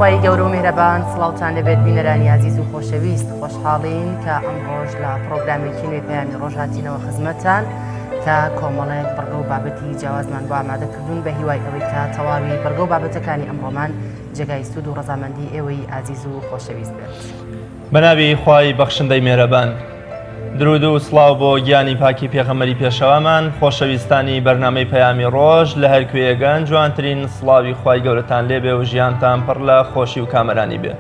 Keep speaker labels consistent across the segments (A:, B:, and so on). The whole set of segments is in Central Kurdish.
A: خوای گەورە و میهرەبان سڵاوتان لێبێت بینەرانی ئازیز و خۆشەویست خۆشحاڵین کە ئەمڕۆژ لە پرۆگرامێکی نوێی پەیامی ڕۆژ هاتینەوە خزمەتتان کە کۆمەڵێک بڕگە و بابەتی جیاوازمان بۆ ئامادە کردوون بە هیوای ئەوەی کە تەواوی بڕگە و بابەتەکانی ئەمڕۆمان جێگای سوود و ڕەزامەندی ئێوەی ئازیز و خۆشەویست بێت.
B: بەناوی خوای بەخشندەی مێرەبان. درود و سڵاو بۆ گیانی پاکی پێغەمبەری پێشەوامان خۆشەویستانی بەرنامەی پەیامی ڕۆژ لە هەر کوێیەگەن جوانترین سڵاوی خوای گەورەتان لێبێ و ژیانتان پڕ لە خۆشی و کامەرانی بێ.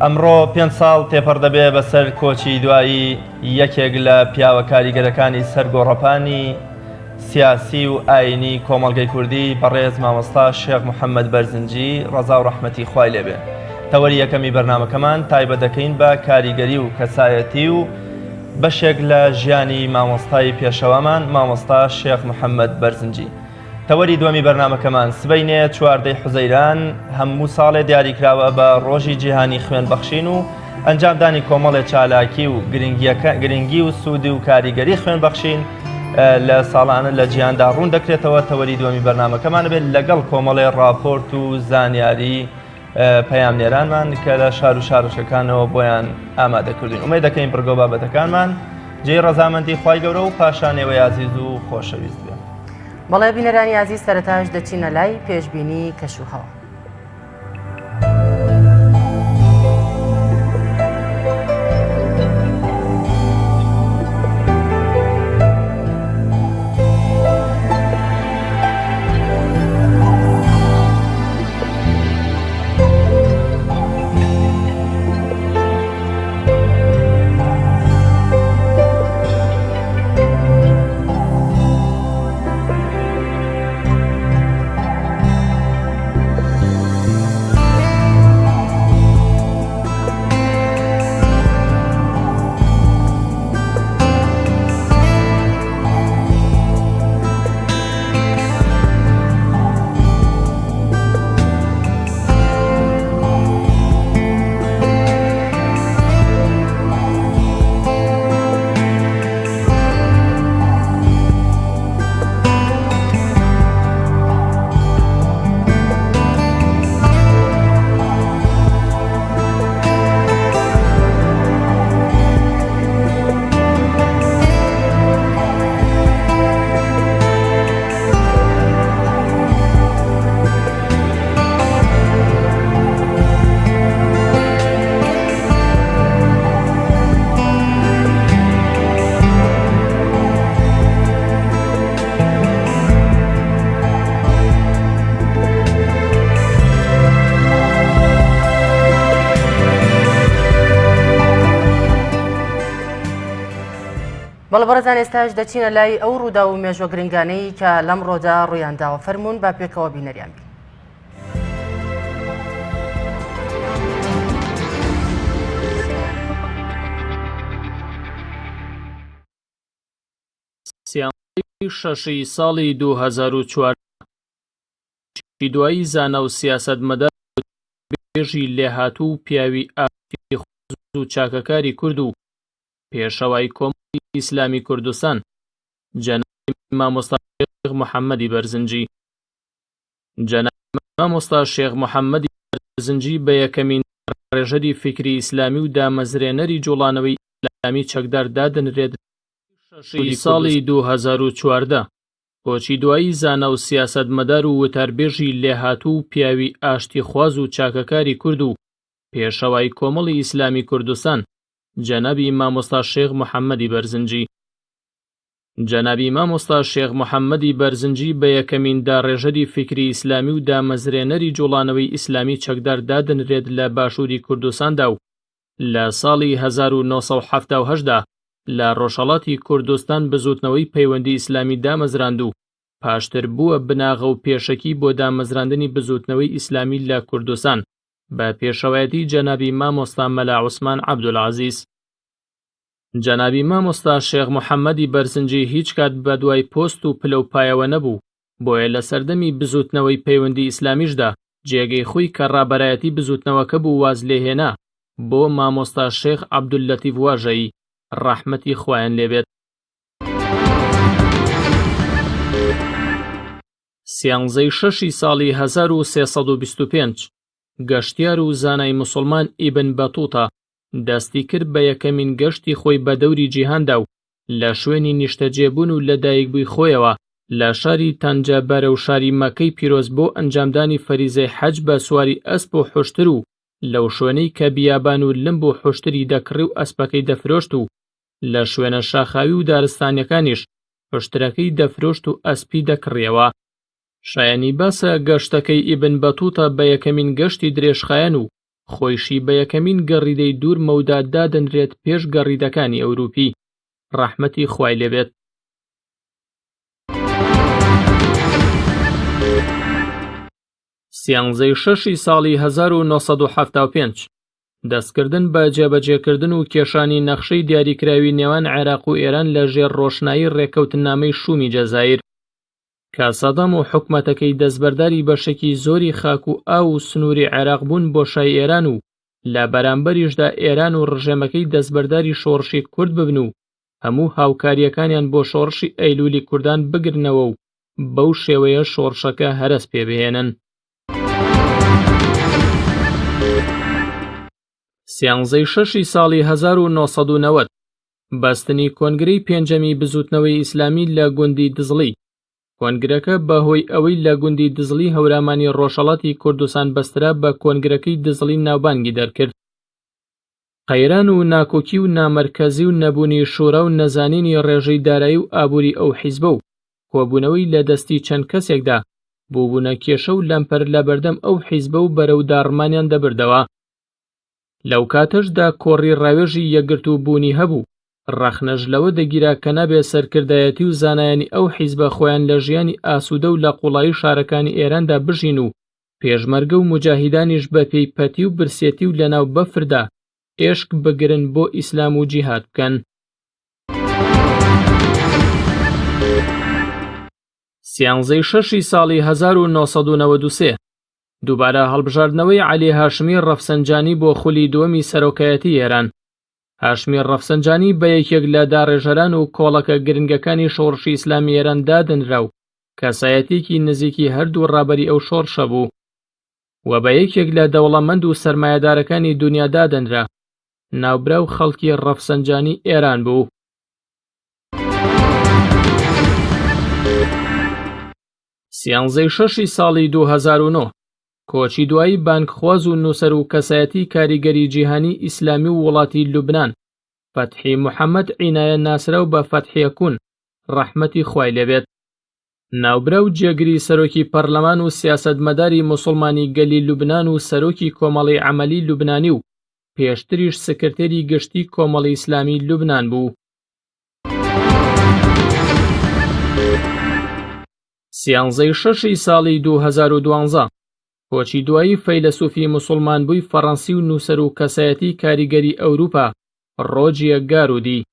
B: ئەمڕۆ پێنج ساڵ تێپەڕ دەبێ بەسەر کۆچی دوایی یەکێک لە پیاوە کاریگەرەکانی سەر گۆڕەپانی سیاسی و ئایینی کۆمەڵگەی کوردی بەڕێز مامۆستا شێخ محەممەد بەرزنجی ڕەزا و ڕەحمەتی خوای لێبێ. تەوەری یەکەمی بەرنامەکەمان تایبەت دەکەین بە کاریگەری و کەسایەتی و بەشێک لە ژیانی مامۆستای پێشەوامان مامۆستا شێخ محەممەد بەرزنجی. تەوەری دووەمی بەرنامەکەمان سبەینێ چواردەی حوزەیران هەموو ساڵێ دیاریکراوە بە ڕۆژی جیهانی خوێن بەخشین و ئەنجامدانی کۆمەڵێ چالاکی و گرنگیەکە گرنگی و سوودی و کاریگەری خوێن بەخشین لە ساڵانە لە جیهاندا ڕوون دەکرێتەوە تەوەری دووەمی بەرنامەکەمان بێت لەگەڵ کۆمەڵێ ڕاپۆرت و زانیاری پەیامنێرانمان کە لە شار و شارۆچکەکانەوە بۆیان ئامادە کردوین ئومێد دەکەین بڕگە و بابەتەکانمان جێی ڕەزامەندی خوای گەورە و پاشان ئێوەی ئازیز و خۆشەویست بێ.
A: بەڵێ بینەرانی ئازیز سەرەتاش دەچینە لای پێشبینی کەش و هەوا. بەڵێ بەڕێزان ئێستاش دەچینە لای ئەو ڕووداو و مێژوە گرنگانەی کە لەمڕۆدا ڕوویانداوە فەرموون با پێکەوە بینەریان بین.
C: سیانزەی شەشی ساڵی 2014 دوایی زانا و سیاسەتمەدار و وتاربێژی لێهاتوو و پیاوی ئاشتیخواز و چاکەکاری کورد و پێشەوای کۆمەڵی ئیسلامی کوردستان جەنابی مامۆستا شێخ محەممەدی بەرزنجی. جەنابی مامۆستا شێخ محەممەدی بەرزنجی بە یەکەمین داڕێژەری فیکری ئیسلامی و دامەزرێنەری جوڵانەوەی ئیسلامی چەکدار دادەنرێت لە شەشی ساڵی 2014 کۆچی دوایی زانا و سیاسەتمەدار و وتاربێژی لێهاتوو و پیاوی ئاشتیخواز و چاکەکاری کورد و پێشەوای کۆمەڵی ئیسلامی کوردستان جەنابی مامۆستا شێخ محەممەدی بەرزنجی. جەنابی مامۆستا شێخ محەممەدی بەرزنجی بە یەکەمین داڕێژەری فیکری ئیسلامی و دامەزرێنەری جوڵانەوەی ئیسلامی چەکدار دادەنرێت لە باشووری کوردستاندا و لە ساڵی 1978 دا لە ڕۆژهەڵاتی کوردستان بزووتنەوەی پەیوەندی ئیسلامی دامەزراند و پاشتر بووە بناغە و پێشەکی بۆ دامەزراندنی بزووتنەوەی ئیسلامی لە کوردستان بە پێشەوایەتی جەنابی مامۆستا مەلا عوسمان عەبدولعەزیز. جەنابی مامۆستا شێخ محەمەدی بەرزنجی هیچ کات بە دوای پۆست و پلە و پایەوە نەبوو، بۆیە لە سەردەمی بزووتنەوەی پەیوەندی ئیسلامیشدا جێگەی خۆی کە ڕابەرایەتی بزووتنەوەکە بوو واز لێ هێنا بۆ مامۆستا شێخ عەبدوللەتیف واژەیی، ڕەحمەتی خوایان لێ بێت. سیانزەی شەشی ساڵی 1325. گەشتیار و زانای موسڵمان ئیبن بەتوتە دەستی کرد بە یەکەمین گەشتی خۆی بە دەوری جیهاندا و لە شوێنی نیشتەجێبوون و لەدایکبووی خۆیەوە لە شاری تەنجە بەرەو شاری مەکەی پیرۆز بۆ ئەنجامدانی فەریزەی حەج بە سواری ئەسپ و حوشتر و لەو شوێنەی کە بیابان و لمب و حوشتری دەکڕی و ئەسپەکەی دەفرۆشت و لە شوێنە شاخاوی و دارستانیەکانیش حوشترەکەی دەفرۆشت و ئەسپی دەکڕیەوە. شایەنی باسە گەشتەکەی ئیبن بەتوتە بە یەکەمین گەشتی درێژخایەن و خۆیشی بە یەکەمین گەڕیدەی دوور مەودا دادەنرێت پێش گەڕیدەکانی ئەوروپی. ڕەحمەتی خوای لێ بێت. سیانزەی شەشی ساڵی 1975 دەستکردن بە جێبەجێکردن و کێشانی نەخشەی دیاریکراوی نێوان عێراق و ئێران لە ژێر ڕۆشنایی ڕێککەوتننامەی شوومی جەزائیر کە سەدام و حکومەتەکەی دەستبەرداری بەشێکی زۆری خاک و ئاو و سنووری عێراق بوون بۆ شای ئێران و لە بەرامبەریشدا ئێران و ڕژێمەکەی دەستبەرداری شۆڕشی کورد ببن و هەموو هاوکارییەکانیان بۆ شۆڕشی ئەیلولی کوردان بگرنەوە و بەو شێوەیە شۆڕشەکە هەرەس پێ بهێنن. سیانزەی شەشی ساڵی 1990 بەستنی کۆنگرەی پێنجەمی بزووتنەوەی ئیسلامی لە گوندی دزڵی. کۆنگرەکە بە هۆی ئەوەی لە گوندی دزڵی هەورامانی ڕۆژهەڵاتی کوردستان بەسترا بە کۆنگرەکەی دزڵی ناوبانگی دەرکرد. قەیران و ناکۆکی و نامەرکەزی و نەبوونی شورا و نەزانینی ڕێژەی دارایی و ئابووری ئەو حیزبە و کۆبوونەوەی لە دەستی چەند کەسێکدا بووبوونە کێشە و لەمپەر لە بەردەم ئەو حیزبە و بەرەو داڕمانیان دەبردەوە. لەو کاتەشدا کۆڕی ڕاوێژی یەکگرتوو بوونی هەبوو، ڕەخنەش لەوە دەگیرا کە نابێ سەرکردایەتی و زانایانی ئەو حیزبە خۆیان لە ژیانی ئاسوودە و لە قووڵایی شارەکانی ئێراندا بژین و پێشمەرگە و موجاهیدانیش بە پێی پەتی و برسێتی و لەناو بەفردا ئێشک بگرن بۆ ئیسلام و جیهاد بکەن. سیانزەی شەشی ساڵی 1993 دووبارە هەڵبژاردنەوەی عەلی هاشمی ڕەفسەنجانی بۆ خولی دووەمی سەرۆکایەتی ئێران. هاشمی ڕەفسەنجانی بە یەکێک لە داڕێژەران و کۆڵەکە گرنگەکانی شۆڕشی ئیسلامی ئێران دادەنرا و کەسایەتیەکی نزیکی هەردوو ڕابەری ئەو شۆڕشە بوو و بە یەکێک لە دەوڵەمەند و سەرمایەدارەکانی دونیا دادەنرا. ناوبراو خەڵکی ڕەفسەنجانی ئێران بوو. سیانزەی شەشی ساڵی 2009 کۆچی دوایی بانگخواز و نووسەر و کەسایەتی کاریگەری جیهانی ئیسلامی و وڵاتی لوبنان فەتحی محەممەد عینایە ناسراو بە فەتحیە کون ڕەحمەتی خوای لێبێت. ناوبراو جێگری سەرۆکی پەرلەمان و سیاسەتمەداری موسڵمانی گەلی لوبنان و سەرۆکی کۆمەڵەی عەمەلی لوبنانی و پێشتریش سکرتێری گشتی کۆمەڵی ئیسلامی لوبنان بوو. سیانزەی شەشی ساڵی 2012 کۆچی دوایی فەیلەسوفی موسڵمانبووی فەڕەنسی و نووسەر و کەسایەتی کاریگەری ئەوروپا ڕۆجیە گارودی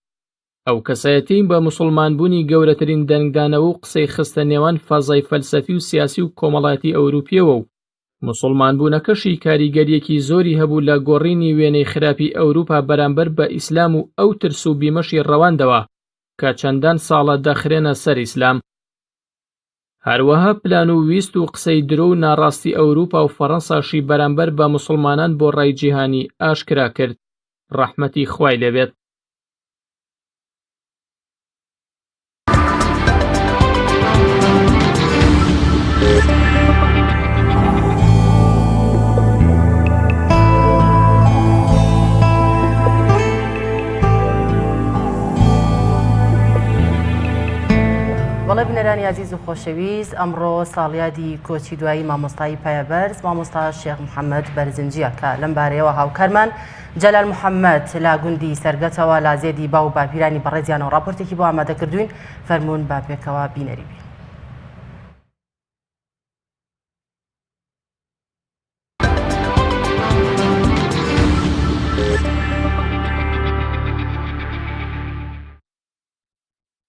C: ئەو کەسایەتیەی بە موسڵمانبوونی گەورەترین دەنگدانەوە و قسەی خستە نێوان فەزای فەلسەفی و سیاسی و کۆمەڵایەتی ئەوروپیەوە و موسڵمانبوونەکەشی کاریگەریەکی زۆری هەبوو لە گۆڕینی وێنەی خراپی ئەوروپا بەرامبەر بە ئیسلام و ئەو ترس و بیمەشی ڕەواندەوە کە چەندان ساڵە دەخرێنە سەر ئیسلام. هەروەها پلان و ویست و قسەی درۆ و ناڕاستی ئەوروپا و فەڕەنساشی بەرامبەر بە موسڵمانان بۆ ڕای جیهانی ئاشکرا کرد. ڕەحمەتی خوای لێبێت.
A: بەڵێ بینەرانی ئازیز و خۆشەویست ئەمڕۆ ساڵیادی کۆچی دوایی مامۆستایی پایەبەرز مامۆستا شێخ محەممەد بەرزنجیە کە لەم بارەیەوە هاوکارمان جەلال محەممەد لە گوندی سەرگەتەوە لە زێدی باو باپیرانی بەڕێزیانەوە ڕاپۆرتێکی بۆ ئامادە کردوین فەرموون با پێکەوە بینەری بین.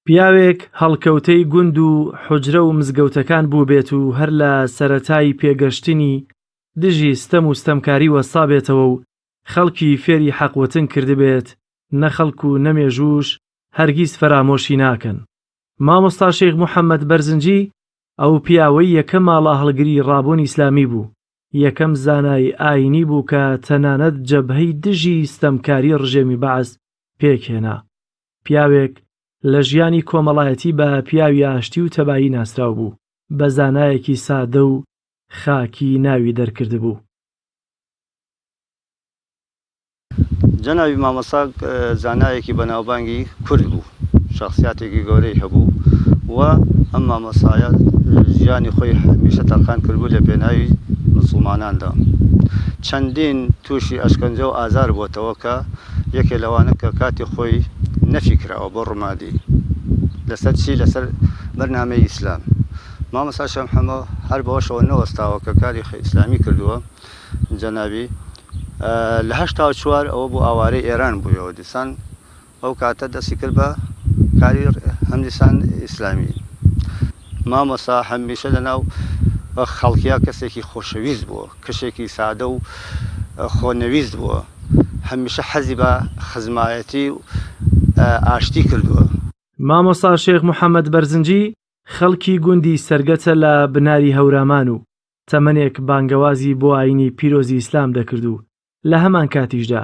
D: پیاوێک هەڵکەوتەی گوند و حوجرە و مزگەوتەکان بووبێت و هەر لە سەرەتای پێگەشتنی دژی ستەم و ستەمکاری وەستابێتەوە و خەڵکی فێری حەق وتن کردبێت، نە خەڵک و نە مێژووش هەرگیز فەرامۆشی ناکەن. مامۆستا شێخ محەمەد بەرزنجی ئەو پیاوەی یەکەم ئاڵاهەڵگری ڕابوونی ئیسلامی بوو. یەکەم زانای ئایینی بوو کە تەنانەت جەبهەی دژی ستەمکاری ڕژێمی بەعس پێکهێنا. پیاوێک لە ژیانی کۆمەڵایەتی بە پیاوی ئاشتی و تەبایی ناسراو بوو، بە زانایەکی سادە و خاکی ناوی دەرکردبوو.
E: جەنابی مامۆستا زانایەکی بەناوبانگی کورد بوو، شەخسیاتێکی گەورەی هەبوو و ئەم مامۆستایە ژیانی خۆی هەمیشە تەرخان کردبوو لە پێناوی مسوڵماناندا. چەندین تووشی ئەشکەنجە و ئازار بۆتەوە کە یەکێ لەوانە کە کاتی خۆی نەفی کراوە بۆ ڕمادی لەسەر چی لەسەر بەرنامەی ئیسلام. مامۆستا شێخ محەمە هەر بەوەشەوە نەوەستاوە کە کاری ئیسلامی کردووە، جەنابی لە 84 ئەوە بوو ئاوارەی ئێران بوویەوە دیسان ئەو کاتە دەستی کرد بە کاری هەمدیسان ئیسلامی مامۆسا هەمیشە لە ناو خەڵکیا کەسێکی خۆشەویست بووە کەشێکی سادە و خۆنەویست بووە هەمیشە حەزی بە خزمایەتی و ئاشتی کردووە.
D: مامۆستا شێخ محەمەد بەرزنجی خەڵکی گوندی سەرگەچە لە بناری هەورامان و تەمەنێک بانگەوازی بۆ ئایینی پیرۆزی ئیسلام دەکرد و لە هەمانکاتیشدا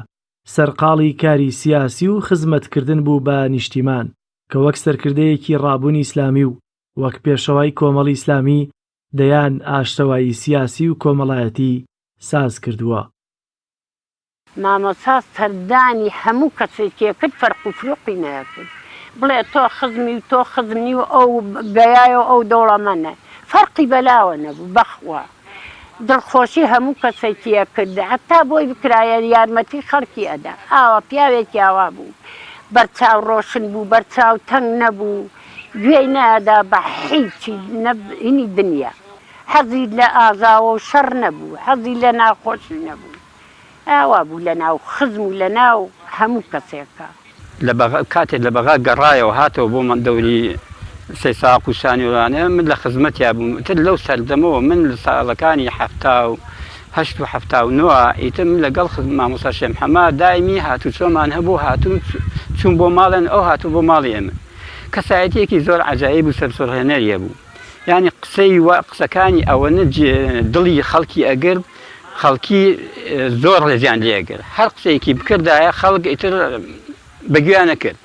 D: سەرقاڵی کاری سیاسی و خزمەتکردن بوو بە نیشتیمان کە وەک سەرکردەیەکی ڕابوونی ئیسلامی و وەک پێشەوای کۆمەڵی ئیسلامی دەیان ئاشتەوایی سیاسی و کۆمەڵایەتی ساز کردووە.
F: مامۆستا سەردانی هەموو کەسێکی ئەکرد فەرق و فروقی نەئەکرد بڵێ تۆ خزمی و تۆ خزم نی و ئەو گەیایە و ئەو دەوڵەمەنە فەرقی بەلاوە نەبوو بەخوا دڵخۆشی هەموو کەسێکی ئەکرد هەتا بۆی بکرایە یارمەتی خەڵکی ئەدا ئاوا پیاوێکی ئاوا بوو بەرچاو ڕۆشن بوو بەرچاو تەنگ نەبوو گوێی نەئەدا بە حیچی نە هینی دنیا حەزی لە ئاژاوە و شەڕ نەبوو حەزی لە ناخۆشی نەبوو. ئاوا بوو لە ناو خزم و لە ناو هەموو کەسێکا.
G: لە بەغا کاتێ لە بەغا گەڕایەوە هاتەوە بۆ من دەوری سەیساق و شانی و من لە خزمەتیا بووم ئیتر لەو سەردەمەوە من لە ساڵەکانی 78 و 79 ئیتر من لەگەڵ مامۆستا شێخ محەممەد دایمی هاتوچۆمان هەبوو هاتوو چوون بۆ ماڵێن ئەو هاتوو بۆ ماڵی ئێمە کەسایەتیەکی زۆر عەجایب و سەرسوڕهێنەری هەبوو یانی قسەی و قسەکانی ئەوەنە دڵی خەڵکی ئەگرت خەڵکی زۆر ڕێزیان لێ ئەگرت هەر قسەیەکی بکردایە خەڵک ئیتر بەگوێیان نەکرد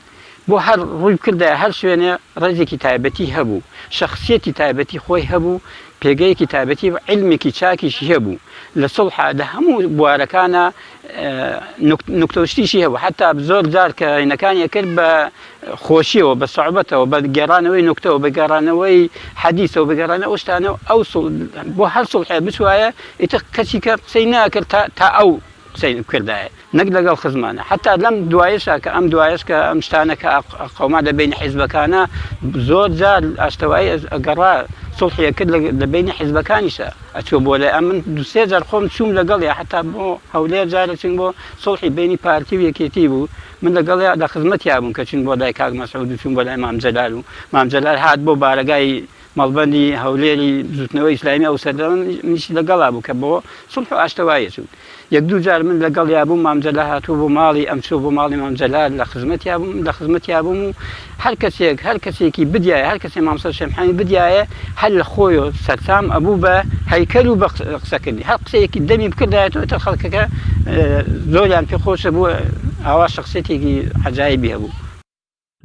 G: بۆ هەر ڕووی بکردایە هەر شوێنێ ڕێزێکی تایبەتی هەبوو شەخسیەتی تایبەتی خۆی هەبوو پێگەیەکی تایبەتی و عیلمێکی چاکیشی هەبوو لە سوڵحا لە هەموو بوارەکانە نوکتە و شتیشی هەبوو حتا زۆر جار کە هینەکانی ئەکرد بە خۆشیەوە بە سوعبەتەوە بە گێڕانەوەی نوکتەوە بە گێڕانەوەی حەدیسەوە بە گێڕانەوە ئەو شتانە ئەو بۆ هەر سوڵحێ بچوایە ئیتر کەسی کە قسەی ناکرد تا تا ئەو قسەی بکردایە نەک لەگەڵ خزمانە حتا لەم دوایشا کە ئەم دوایش کە ئەم شتانە کە قەوما لە بینی حیزبەکانە زۆر جار ئاشتەوایی ئەگەڕا سوڵحی کرد لە بینی حیزبەکانیشە ئەچوو بۆ لای ئەمن دو سێ جار خۆم چووم لەگەڵیا حتا بۆ هەولێر جارە چوین بۆ سوڵحی بینی پارتی و یەکێتی بوو من لەگەڵیا لە خزمەتیا بووم کە چوین بۆ لای کاک مەسعود و چوین بۆ لای مام جەلال و مام جەلال هات بۆ بارەگای مەڵبەندی هەولێری بزوتنەوەی ئیسلامی ئەو سەردەمە منیش لەگەڵا بوو کە بۆ سوڵح و ئاشتەوایی چوون یەک دوو جار من لەگەڵیا بووم مام جەلال هاتووە بۆ ماڵی ئەم چووە بۆ ماڵی مام جەلال لە خزمەتیا بووم لە خزمەتیا بووم و هەر کەسێک هەر کەسێکی بدیایە هەر کەسێ مامۆستا شێخ محەمەدی بدیایە هەر لە خۆیەوە سەرسام ئەبوو بە هەیکەل و بە قسەکردنی هەر قسەیەکی دەمی بکردایەتەوە ئیتر خەڵکەکە زۆریان پێ خۆشە بوو ئاوا شخصیەتێکی عەجایبی هەبوو.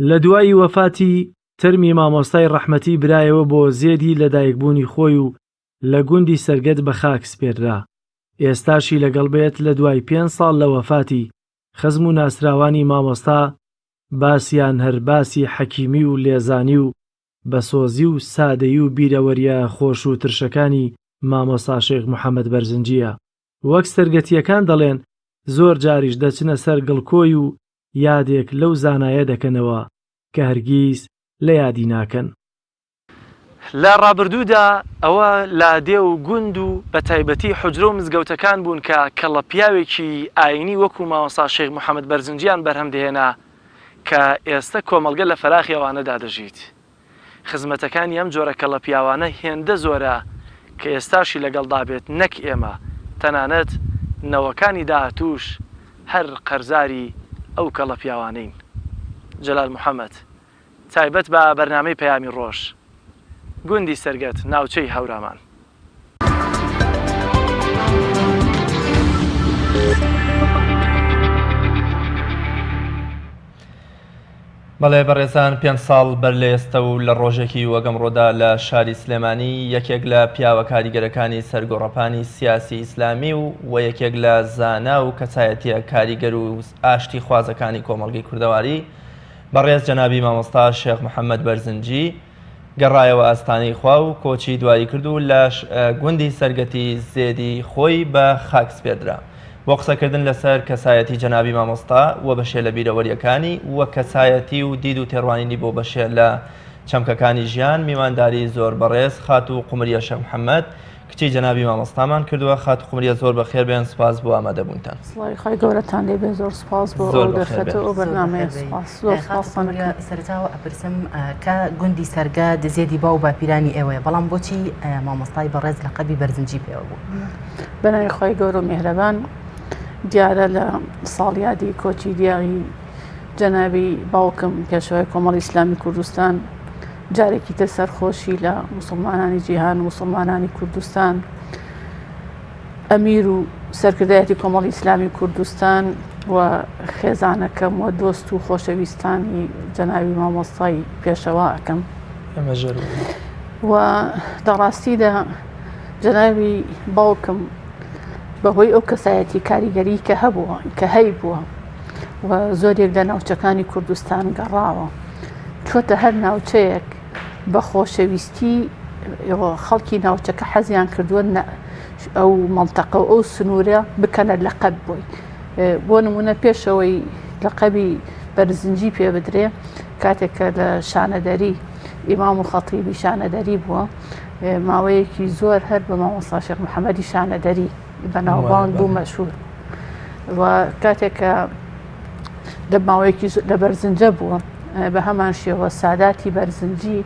D: لە دوای وەفاتی، تەرمی مامۆستای ڕەحمەتی برایەوە بۆ زێدی لەدایکبوونی خۆی و لە گوندی سەرگەت بە خاک سپێررا. ئێستاشی لەگەڵ بێت لە دوای پێنج ساڵ لە وەفاتی، خزم و ناسراوانی مامۆستا باسیان هەر باسی حەکیمی و لێزانی و بەسۆزی و سادەیی و بیرەوەرییە خۆش و ترشەکانی مامۆستا شێخ محەمەد بەرزنجییە. وەک سەرگەتییەکان دەڵێن زۆر جاریش دەچنە سەر گڵکۆی و یادێک لەو زانایە دەکەنەوە کە هەرگیز لە یادی ناکەن.
H: لە ڕابردوودا ئەوە لادێ و گوند و بە تایبەتی حوجرە و مزگەوتەکان بوون کە کەڵە پیاوێکی ئایینی وەکوو مامۆستا شێخ محەمەد بەرزنجییان بەرهەم دەهێنا کە ئێستە کۆمەڵگە لە فەراخی ئەوانەدا دەژیت. خزمەتەکانی ئەم جۆرە کەڵە پیاوانە هێندە زۆرە کە ئێستاشی لەگەڵدا بێت نەک ئێمە تەنانەت نەوەکانی داهاتووش هەر قەرزاری ئەو کەڵە پیاوانەین. جەلال محەمەد. تایبەت بە بەرنامەی پەیامی ڕۆژ. گوندی سەرگەت، ناوچەی هەورامان.
B: بەڵێ بەڕێزان پێنج ساڵ بەر لە ئێستە و لە ڕۆژێکی وەک ئەمڕۆدا لە شاری سلێمانی یەکێک لە پیاوە کاریگەرەکانی سەر گۆڕەپانی سیاسی ئیسلامی و و یەکێک لە زانا و کەسایەتیە کاریگەر و ئاشتی خوازەکانی کۆمەڵگەی کوردەواری بەڕێز جەنابی مامۆستا شێخ محەممەد بەرزنجی گەڕایەوە ئاستانەی خوا و کۆچی دوایی کرد و لە گوندی سەرگەتی زێدی خۆی بە خاک سپێردرا. بۆ قسەکردن لەسەر کەسایەتی جەنابی مامۆستا و بەشێ لە بیرەوەرییەکانی و کەسایەتی و دید و تێڕوانینی بۆ بەشێ لە چەمکەکانی ژیان، میوانداری زۆر بەڕێز خاتوو قومریە شێخ محەمەد، کچی جەنابی مامۆستامان کردووە. خاتوو قومریە زۆر بەخێر بێن، سوپاس بۆ ئامادەبوونتان.
I: سڵاوی خوای گەورەتان لێ بێ زۆر سوپاس بۆ
B: زۆر
I: ئەو
B: بەخێر
I: دەرفەتە
B: بێن.
I: و ئەو
A: زۆر
I: بەرنامەیە
A: بەخێر بێی.
I: سوپاس زۆر
A: خاتوو
I: سوپاستان
A: قومریە
I: ئەکەم.
A: سەرەتاوە ئەپرسم کە گوندی سەرگە دزێدی باو و باپیرانی ئێوەیە بەڵام بۆچی مامۆستای بەڕێز لەقەبی بەرزنجی پێوە بوو؟
I: بەناوی خوای گەورە و میهرەبان دیارە لە ساڵیادی کۆچی دیاری جەنابی باوکم پێشەوای کۆمەڵی ئیسلامی کوردستان جارێکی تر سەرخۆشی لە موسڵمانانی جیهان و موسڵمانانی کوردستان ئەمیر و سەرکردایەتی کۆمەڵی ئیسلامی کوردستان و خێزانەکەم و دۆست و خۆشەویستانی جەناوی مامۆستای پێشەوا ئەکەم و لە ڕاستیدا جەناوی باوکم بەهۆی ئەو کەسایەتی کاریگەری کە هەبووە کە هەیبووە و زۆرێک لە ناوچەکانی کوردستان گەڕاوە چۆتە هەر ناوچەیەک بە خۆشەویستی خەڵکی ناوچەکە حەزیان کردووە ئەو مەنتەقە و ئەو سنوورە بکەنە لەقەب بۆی بۆ نمونە پێشەوەی لەقەبی بەرزنجی پێ بدرێ کاتێک کە لە شانەدەری ئیمام و خەتیبی شانەدەری بووە ماوەیەکی زۆر هەر بە مامۆستا شێخ محەممەدی شانەدەری بەناوبانگ بوو مەشهور و کاتێک کە لە ماوەیەکی لە بەرزنجە بووە بە هەمان شێوە ساداتی بەرزنجی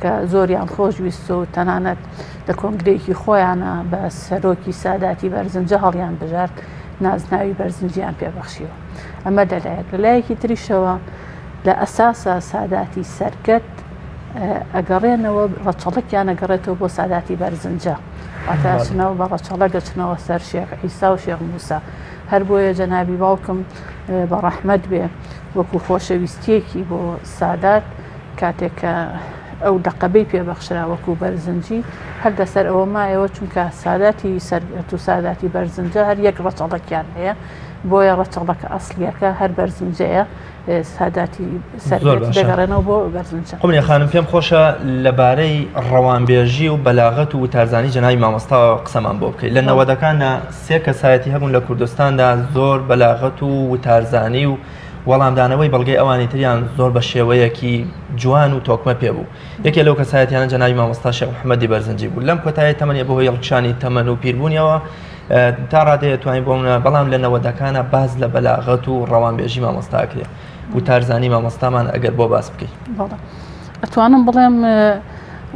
I: کە زۆریان خۆش ویست و تەنانەت لە کۆنگرەیەکی خۆیانە بە سەرۆکی ساداتی بەرزنجە هەڵیان بژارد نازناوی بەرزنجیان پێبەخشیوە ئەمە لەلایەک لەلایەکی تریشەوە لە ئەساسا ساداتی سەرگەت ئەگەڕێنەوە ڕەچەڵەکیان ئەگەڕێتەوە بۆ ساداتی بەرزنجە واتە ئەچنەوە بە ڕەچەڵەک ئەچنەوە سەر شێخ عیسا و شێخ موسا هەر بۆیە جەنابی باوکم بە ڕەحمەت بێ وەکو خۆشەویستیەکی بۆ سادات کاتێک کە ئەو لەقەبەی پێبەخشرا وەکو بەرزنجی هەر لەسەر ئەوە مایەوە چونکە ساداتی سەرگەت و ساداتی بەرزنجە هەر یەک ڕەچەڵەکیان هەیە بۆیە ڕەچەڵەکە ئەسلیەکە هەر بەرزنجەیە ساداتی
B: زۆر
I: سەرگەت
B: باشە.
I: دەگەڕێنەوە بۆ بەرزنجە.
B: قومریە خانم پێم خۆشە لەبارەی ڕەوانبێژی و بەلاغەت و وتارزانی جەنابی مامۆستاوە قسەمان بۆ بکەیت لە نەوەدەکاندا سێ کەسایەتی هەبوون لە کوردستاندا زۆر بەلاغەت و وتارزانی و وەڵامدانەوەی بەڵگەی ئەوانی تریان زۆر بە شێوەیەکی جوان و تۆکمە پێ بوو یەکێ لەو کەسایەتیانە جەنابی مامۆستا شێخ محەممەدی بەرزنجی بوو لەم کۆتایی تەمەنی بەهۆی هەڵکشانی تەمەن و پیربوونیەوە تا ڕادەیە توانین بۆ منە بەڵام لە نەوەدەکانە باس لە بەلاغەت و ڕەوانبێژی مامۆستا کرێ وتارزانی مامۆستامان ئەگەر بۆ باس بکەیت.
I: ئەتوانم بڵێم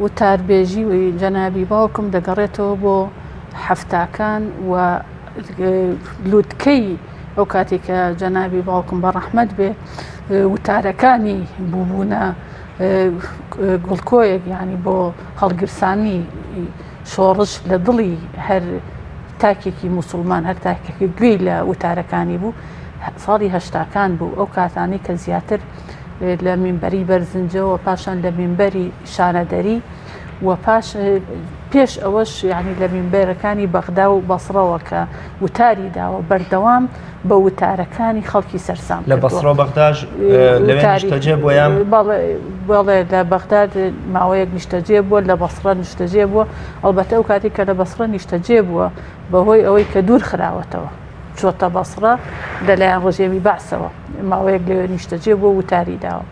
I: وتاربێژی و جەنابی باوکم دەگەڕێتەوە بۆ حەفتاکان و لوتکەی ئەو کاتێک کە جەنابی باوکم بە ڕەحمەت بێ وتارەکانی بووبوونە گوڵکۆیەک یعنی بۆ هەڵگرسانی شۆڕش لە دڵی هەر تاکێکی موسڵمان هەر تاکێکی گوێی لە وتارەکانی بوو ساڵی هەشتاکان بوو ئەو کاتانەی کە زیاتر لە مینبەری بەرزنجەوە پاشان لە مینبەری شانەدەری و پاش پێش ئەوەش یعنی لە مینبەرەکانی بەغدا و بەسڕەوە کە وتاری داوە بەردەوام بە وتارەکانی خەڵکی سەرسام
B: لە بەسڕە و بەغداش لەوێ نیشتەجێ بووە یان؟
I: بەڵێ لە بەغداد ماوەیەک نیشتەجێ بووە لە بەسڕە نیشتەجێ بووە ئەڵبەتە ئەو کاتێک کە لە بەسڕە نیشتەجێ بووە بەهۆی ئەوەی کە دوور خراوەتەوە چۆتە بەسڕە لەلایەن ڕژێمی بەعسەوە ماوەیەک لەوێ نیشتەجێ بووە وتاری داوە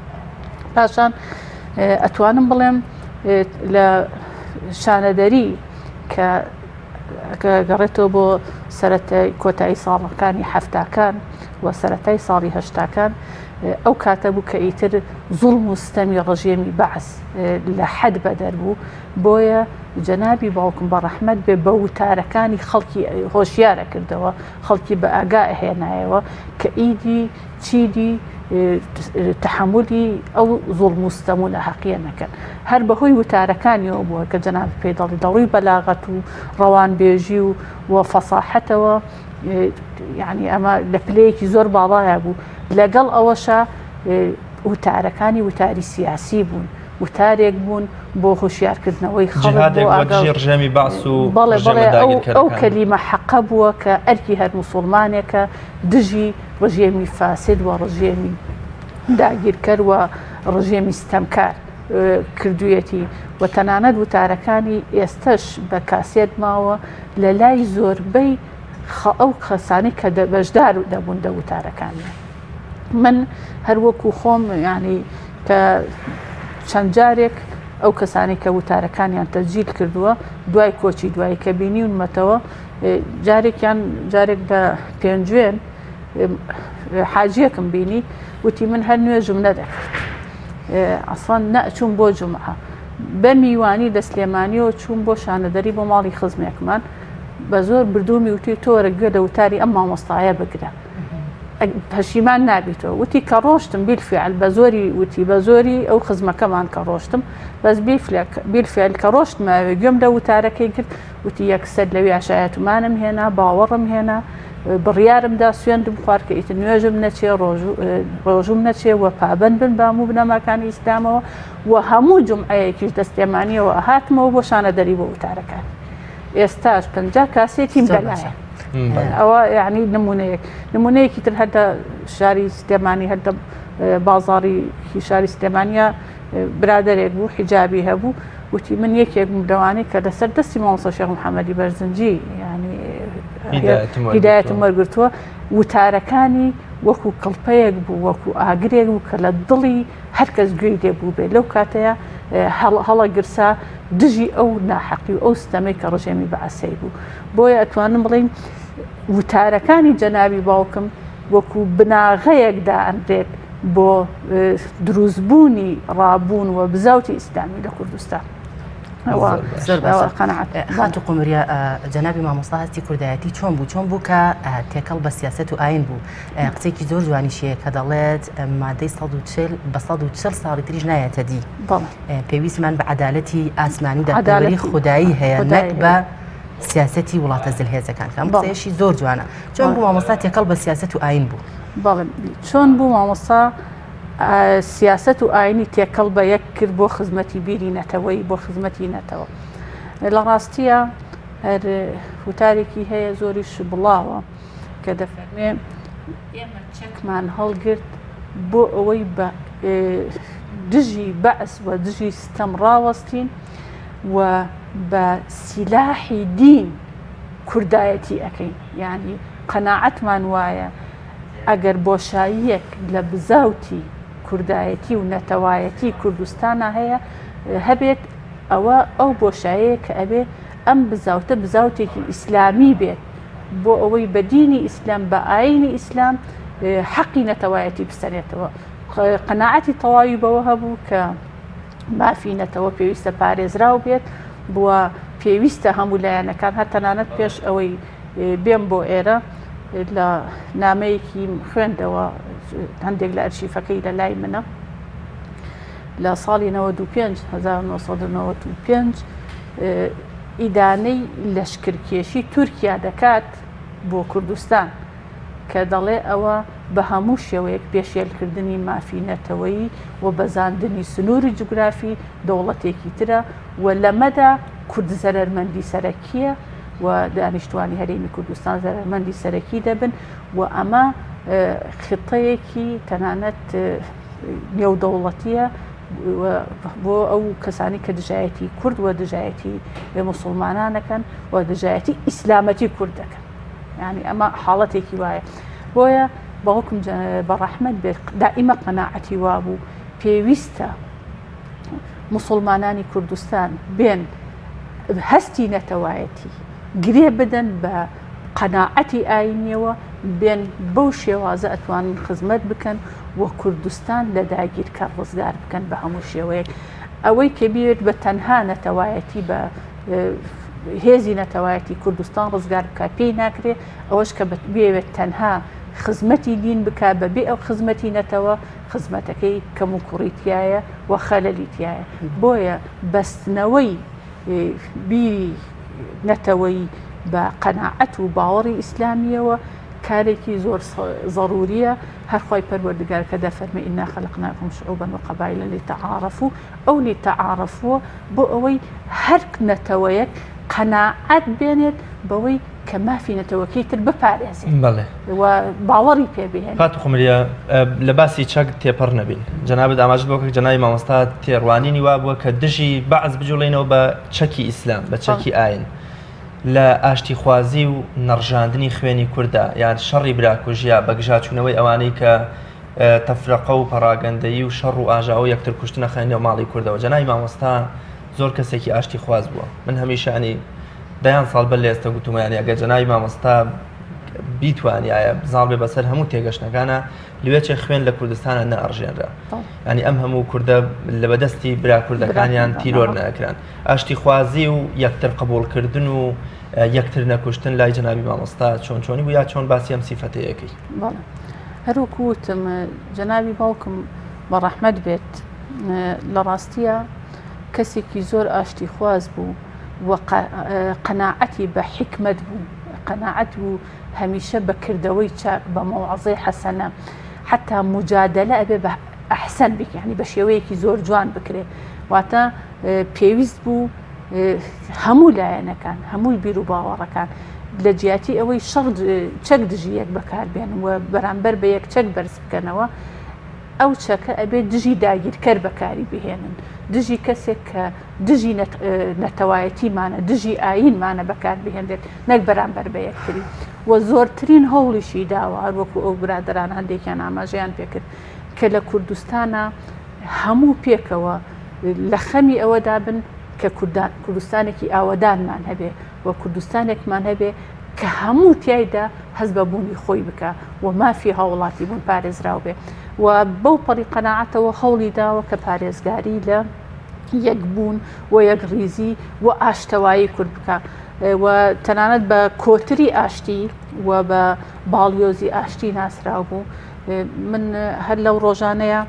I: پاشان ئەتوانم بڵێم لە شانەدەری کە کە گەڕێتەوە بۆ سەرەتای کۆتایی ساڵەکانی حەفتاکان و سەرەتای ساڵی هەشتاکان ئەو کاتە بوو کە ئیتر زوڵم و ستەمی ڕژێمی بەعس لە حەد بەدەر بوو بۆیە جەنابی باوکم بە ڕەحمەت بێ بە وتارەکانی خەڵکی هۆشیارە کردەوە خەڵکی بە ئاگا ئەهێنایەوە کە ئیدی چیدی تەحەمولی ئەو زوڵم و ستەم و ناهەقیە نەکەن. هەر بەهۆی وتارەکانیەوە بووە کە جەنابت پێی دەڵێ لە ڕووی بەلاغەت و ڕەوانبێژی و و فەساحەتەوە یعنی ئەمە لە پلەیەکی زۆر باڵایە بوو لەگەڵ ئەوەشا. وتارەکانی وتاری سیاسی بوون، وتارێک بوون بۆ هۆشیارکردنەوەی خەڵک
B: جیهادێک بۆ دژی ڕژێمی بەعس و
I: بەڵێ بەڵێ ئەو کەلیمە حەقە بووە کە ئەرکی هەر موسوڵمانێکە دژی ڕژێمی فاسد و ڕژێمی داگیرکەر و ڕژێمی ستەمکار کردوویەتی و تەنانەت وتارەکانی ئێستەش بە کاسێت ماوە لە لای زۆربەی ئەو کەسانەی کە بەشدار دەبوون لە وتارەکانیان. من هەر وەکو خۆم یانی کە چەند جارێک ئەو کەسانی کە وتارەکانیان تەجیل کردووە دوای کۆچی دوایی کە بینیونمەتەوە جارێکیان جارێک لە پێنجوێن حاجیەکم بینی وتی من هەر نوێژم نەدەکرد ئەسڵەن نەچووم بۆ جمعە بە میوانی لە سلێمانیەوە چووم بۆ شانەدەری بۆ ماڵی خزمێکمان بە زۆر بردوومی وتی تۆرە گوێ لە وتاری ئەم مامۆستایە بگرە پەشیمان نابیتەوە وتی کە ڕۆشتم بیلفعل بە زۆری وتی بە زۆری ئەو خزمەکەمان کە ڕۆشتم بەس بیلفعل کە ڕۆشتماوێ گوێم لە وتارەکەی گرت وتی یەکسەر لەویا شایەتمانم هێنا باوەڕم هێنا بڕیارم دا سوێندم خوارد کە ئیتر نوێژم نەچێ ڕۆژوم نەچێ و پابەند بن بە هەموو بنەماکانی ئیسلامەوە و هەموو جومعەیەکیش دە سلێمانیەوە هاتمەوە بۆ شانەدەری بۆ وتارەکان ئێستاش 50 کاسێتیم بەلایە ئەوە یعنی نمونەیەک نمونەیەکی تر هەر لە شاری سلێمانی هەر لە بازاڕی شاری سلێمانە برادەرێک بوو حیجابی هەبوو وتی من یەکێک بووم لەوانەی کە لەسەر دەستی مامۆستا شێخ محەممەدی بەرزنجی یانی هیدایەتم وەرگرتووە وتارەکانی وەکو کڵپەیەک بوو وەکو ئاگرێک بوو کە لە دڵی هەر کەس گوێی لێ بوو بێ لەو کاتەیە هەڵەگرسا دژی ئەو ناحەقی و ئەو ستەمەی کە ڕژێمی بەعسەی بوو بۆیە ئەتوانم بڵێین وتارەکانی جەنابی باوکم وەکو بناغەیەک دائەنرێت بۆ دروستبوونی ڕابوون و بزاوتی ئیسلامی لە کوردستان.
A: خاتوو قومریە جەنابی مامۆستا هەستی کوردایەتی چۆن بوو چۆن بوو کە تێکەڵ بە سیاست و ئاین بوو قسێکی زۆر جوانیشەیە کە دەڵێت مادەی 140 بە 140 ساڵی تریش نایەتە دی پێویستمان بە عدالەتی ئاسمانی دادپەروەری خودایی هەیە نەک بە سیاستی وڵاتە زلهێزەکان کە ئەم قسەیەشی زۆر جوانە چۆن بوو مامۆستا تێکەڵ بە سیاسەت و ئاین بوو؟
I: بەڵێ چۆن بوو مامۆستا سیاسەت و ئاینی تێکەڵ بە یەک کرد بۆ خزمەتی بیری نەتەوەی بۆ خزمەتی نەتەوە لە ڕاستیە هەر وتارێکی هەیە زۆریش بڵاوە کە دەفەرمێ ئێمە چەکمان هەڵگرت بۆ ئەوەی بە دژی بەعس و دژی ستەم ڕاوەستین و بە سیلاحی دین کوردایەتی ئەکەین یانی قەناعەتمان وایە ئەگەر بۆشاییەک لە بزاوتی کوردایەتی و نەتەوایەتی کوردستانا هەیە هەبێت ئەوە ئەو بۆشایەیە کە ئەبێ ئەم بزاوتە بزاوتێکی ئیسلامی بێت بۆ ئەوەی بە دینی ئیسلام بە ئاینی ئیسلام حەقی نەتەوایەتی بسەنێتەوە قەناعەتی تەواوی بەوە هەبوو کە مافی نەتەوە پێویستە پارێزراو بێت و پێویستە هەموو لایەنەکان هەر تەنانەت پێش ئەوەی بێم بۆ ئێرە لە نامەیەکی خوێندەوە هەندێک لە ئەرشیفەکەی لە لای منە لە ساڵی 95 1995 ئیدانەی لەشکرکێشی تورکیا دەکات بۆ کوردستان کە دەڵێ ئەوە بە هەموو شێوەیەک پێشێلکردنی مافی نەتەوەیی و بەزاندنی سنووری جوگرافی دەوڵەتێکی ترە و لەمەدا کورد زەرەرمەندی سەرەکییە و دانیشتوانی هەرێمی کوردستان زەرەرمەندی سەرەکی دەبن و ئەمە خطەیەکی تەنانەت نێودەوڵەتییە بۆ ئەو کەسانی کە دژایەتی کورد و دژایەتی موسڵمانان دەکەن و دژایەتی ئیسلامەتی کورد دەکەن. یانی ئەمە حاڵەتێکی وایە بۆیە باوکم بە ڕەحمەت بێت دائیمە قەناعەتی وابوو پێویستە مسلمانانی کوردستان بێن هەستی نەتەوایەتی گرێ بدەن بە قەناعەتی ئاینیەوە بێن بەو شێوازە ئەتوانن خزمەت بکەن و کوردستان لە داگیرکەر ڕزگار بکەن بە هەموو شێوەیەک ئەوەی کە بێت بە تەنها نەتەوایەتی بە هێزی نەتەوایەتی کوردستان ڕزگار بکات پێی ناکرێ، ئەوەش کە بیەوێت تەنها خزمەتی دین بکات بە بێ ئەو خزمەتی نەتەوە خزمەتەکەی کەم و کوڕی تایە و خەلەلی تایە بۆیە بەستنەوەی بیری نەتەوەیی بە قەناعەت و باوەڕی ئیسلامیەوە. کارێکی زۆر زەروریە هەر خوای پەروەردگار کە دەفەرمێ انا خلقناکم شعوبا وقبائل لتعارفوا ئەو لتعارفوا بۆ ئەوەی هەر نەتەوەیەک قەناعەت بێنێت بەوەی کە مافی نەتەوەکەی تر بپارێزێت
B: بەڵێ
I: و باوەڕی پێ بهێنێت.
B: خاتوو قومریە لە باسی چەک تێپەڕ نەبین جەنابت ئاماژەت بۆ کرد جەنابی مامۆستا تێڕوانینی وابووە کە دژی بەعس بجوڵێنەوە بە چەکی ئیسلام بە چەکی ئاین لە ئاشتیخوازی و نەڕژاندنی خوێنی کورددا یان شەڕی براکوژیا بەگژاچوونەوەی ئەوانەی کە تەفرەقە و پەڕاگەندەیی و شەڕ و ئاژاوە و یەکتر کوشتن ئەخەنە نێو ماڵی کوردەوە. جەنابی مامۆستا زۆر کەسێکی ئاشتیخواز بووە. من هەمیشە ینی دەیان ساڵ بەر لە ئێستا گوتومە ینی ئەگەر جەنابی مامۆستا بیتوانیایە زاڵ بێ بەسەر هەموو تێگەشتنەکانە لوێچێ خوێن لە کوردستانە نەئەڕژێنرا. ینی ئەم هەموو کوردە لە بەدەستی برا کوردەکانیان تیرۆر نەئەکران. ئاشتیخوازی و یەکتر قبوڵکردن و یەکتر نەکوشتن لای جەنابی مامۆستا چۆن چۆنی بوو یا چۆن باسی ئەم سیفەتەیەکەی؟
I: بەڵێ هەروەکو وتم جەنابی باوکم بە ڕەحمەت بێت لە ڕاستیە کەسێکی زۆر ئاشتی خواز بوو و قەناعەتی بە حیکمەت بوو قەناعەت بوو هەمیشە بە کردەوەی چاک بە مەوعزەی حەسەنە حتا مجادلە ئەبێ بە ئەحسەن بکە ینی بە شێوەیەکی زۆر جوان بکرێ واتە پێویست بوو هەموو لایەنەکان، هەمووی بیروباوەڕەکان لە جیاتی ئەوەی شەڕ چەک دژی یەک بەکاربێنن و بەرامبەر بە یەک چەک بەرز بکەنەوە، ئەو چەکە ئەبێ دژی داگیرکەر بەکاری بهێنن، دژی کەسێک کە دژی نەتەوایەتیمانە، دژی ئایینمانە بەکار بهێنرێت نەک بەرامبەر بە یەکتری. و زۆرترین هەوڵیشی داوە هەروەکو ئەو برادەرانە هەندێکیان ئاماژەیان پێکرد کە لە کوردستانا هەموو پێکەوە لە خەمی ئەوەدا بن کە کوردستانێکی ئاوەدانمان هەبێ و کوردستانێکمان هەبێ کە هەموو تیایدا هەست بە بوونی خۆی بکا و مافی هاوڵاتی بوون پارێزراو بێ و بەو پەڕی قەناعەتەوە هەوڵی داوە کە پارێزگاری لە یەکبوون و یەکڕیزی و ئاشتەوایی کورد بکا و تەنانەت بە کۆتری ئاشتی و بە باڵیۆزی ئاشتی ناسراو بوو. من هەر لەو ڕۆژانەیە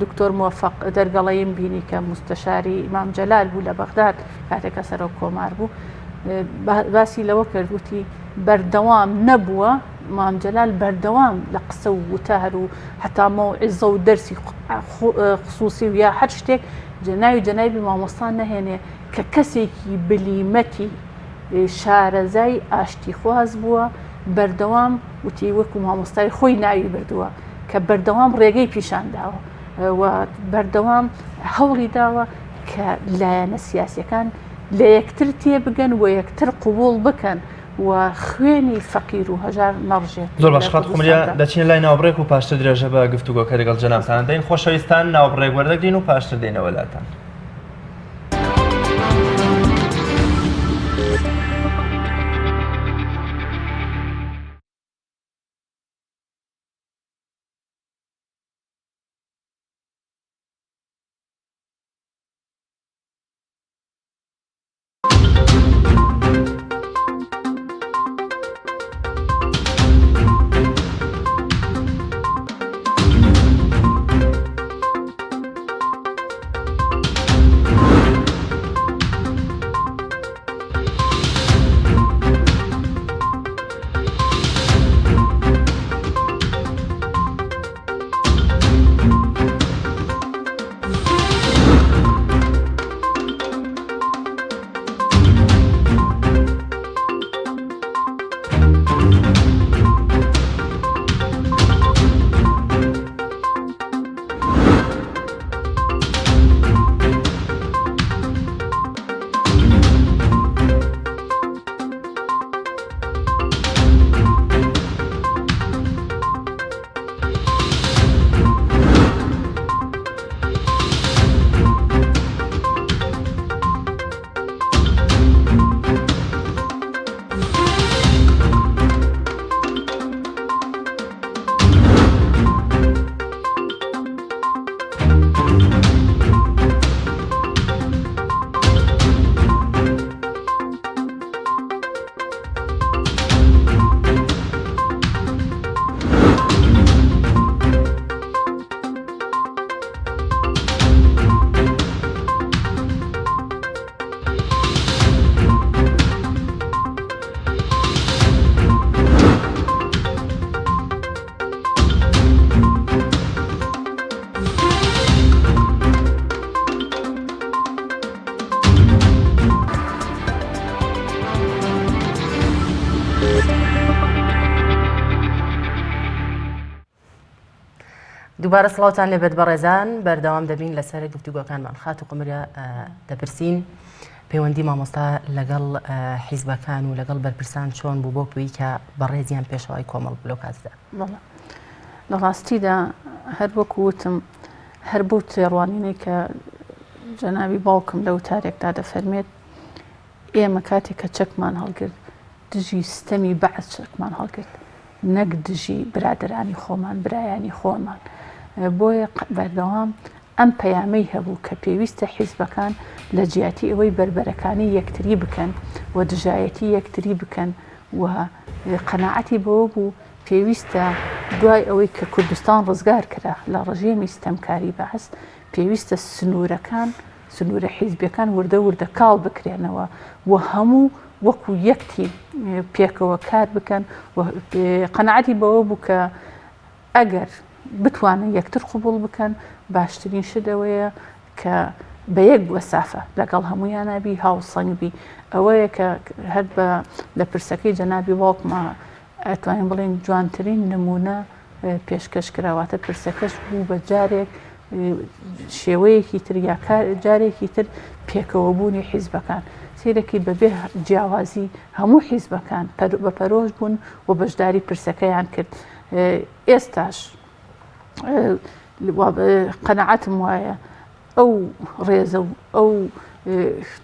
I: دکتۆر مۆفەق دەرگەڵەیم بینی کە مستەشاری مام جەلال بوو لە بەغداد کاتێک کە سەرۆک کۆمار بوو باسی لەوە کرد وتی بەردەوام نەبووە مام جەلال بەردەوام لە قسە و وتار و هەتا مەوعیزە و دەرسی خصوصی و یا هەر شتێک ناوی جەنابی مامۆستا نەهێنێ کە کەسێکی بلیمەتی شارەزای ئاشتیخواز بووە بەردەوام وتی وەکو مامۆستای خۆی ناوی بردووە کە بەردەوام ڕێگەی پیشان داوە و بەردەوام هەوڵی داوە کە لایەنە سیاسەکان لە یەکتر تێبگەن و یەکتر قوبوڵ بکەن و خوێنی فەقیر و هەژار نەڕژێت.
B: زۆر باش خات قومریا دەچینە لای ناوبڕێک و پاشتر درێژە بە گفتوگۆکە لەگەڵ جەنابتان دەین خۆشەویستان ناوبڕێک وەردەگرین و پاشتر دێینەوە لاتان.
A: دووبارە سڵاوتان لێبێت بەڕێزان بەردەوام دەبین لەسەر گفتوگۆکانمان خاتوو قمرە دەپرسین پەیوەندی مامۆستا لەگەڵ حیزبەکان و لەگەڵ بەرپرسان چۆن بوو بۆ پێی کە بەڕێزیان پێشەوای کۆمەڵ بوو لەو کاتدا؟
I: بەڵێ لە ڕاستیدا هەر وەکو وتم هەر بەو تێڕوانینەی کە جەنابی باوکم لە وتارێکدا دەفەرمێت ئێمە کاتێک کە چەکمان هەڵگرت دژی ستەمی بەعس چەکمان هەڵگرت نەک دژی برادەرانی خۆمان برایانی خۆمان بۆیە بەردەوام ئەم پەیامەی هەبوو کە پێویستە حیزبەکان لە جیاتی ئەوەی بەربەرەکانی یەکتری بکەن و دژایەتی یەکتری بکەن و قەناعەتی بەوە بوو پێویستە دوای ئەوەی کە کوردستان ڕزگار کرا لە ڕژێمی ستەمکاری بەعس پێویستە سنوورەکان سنوورە حیزبیەکان وردە وردە کاڵ بکرێنەوە و هەموو وەکو یەک تیم پێکەوە کار بکەن و قەناعەتی بەوە بوو کە ئەگەر بتوانن یەکتر قبوڵ بکەن باشترین شت ئەوەیە کە بە یەک وەسافە لەگەڵ هەمویانە بی هاوسەنگ بی ئەوەیە کە هەر بە لە پرسەکەی جەنابی باوکما ئەتوانین بڵێین جوانترین نمونە پێشکەش کرا واتە پرسەکەش بوو بە جارێک شێوەیەکی تر یا جارێکی تر پێکەوەبوونی حیزبەکان سیرەکی بەبێ جیاوازی هەموو حیزبەکان بە پەرۆش بوون و بەشداری پرسەکەیان کرد ئێستاش قەنەعەتم وایە ئەو ڕێزە و ئەو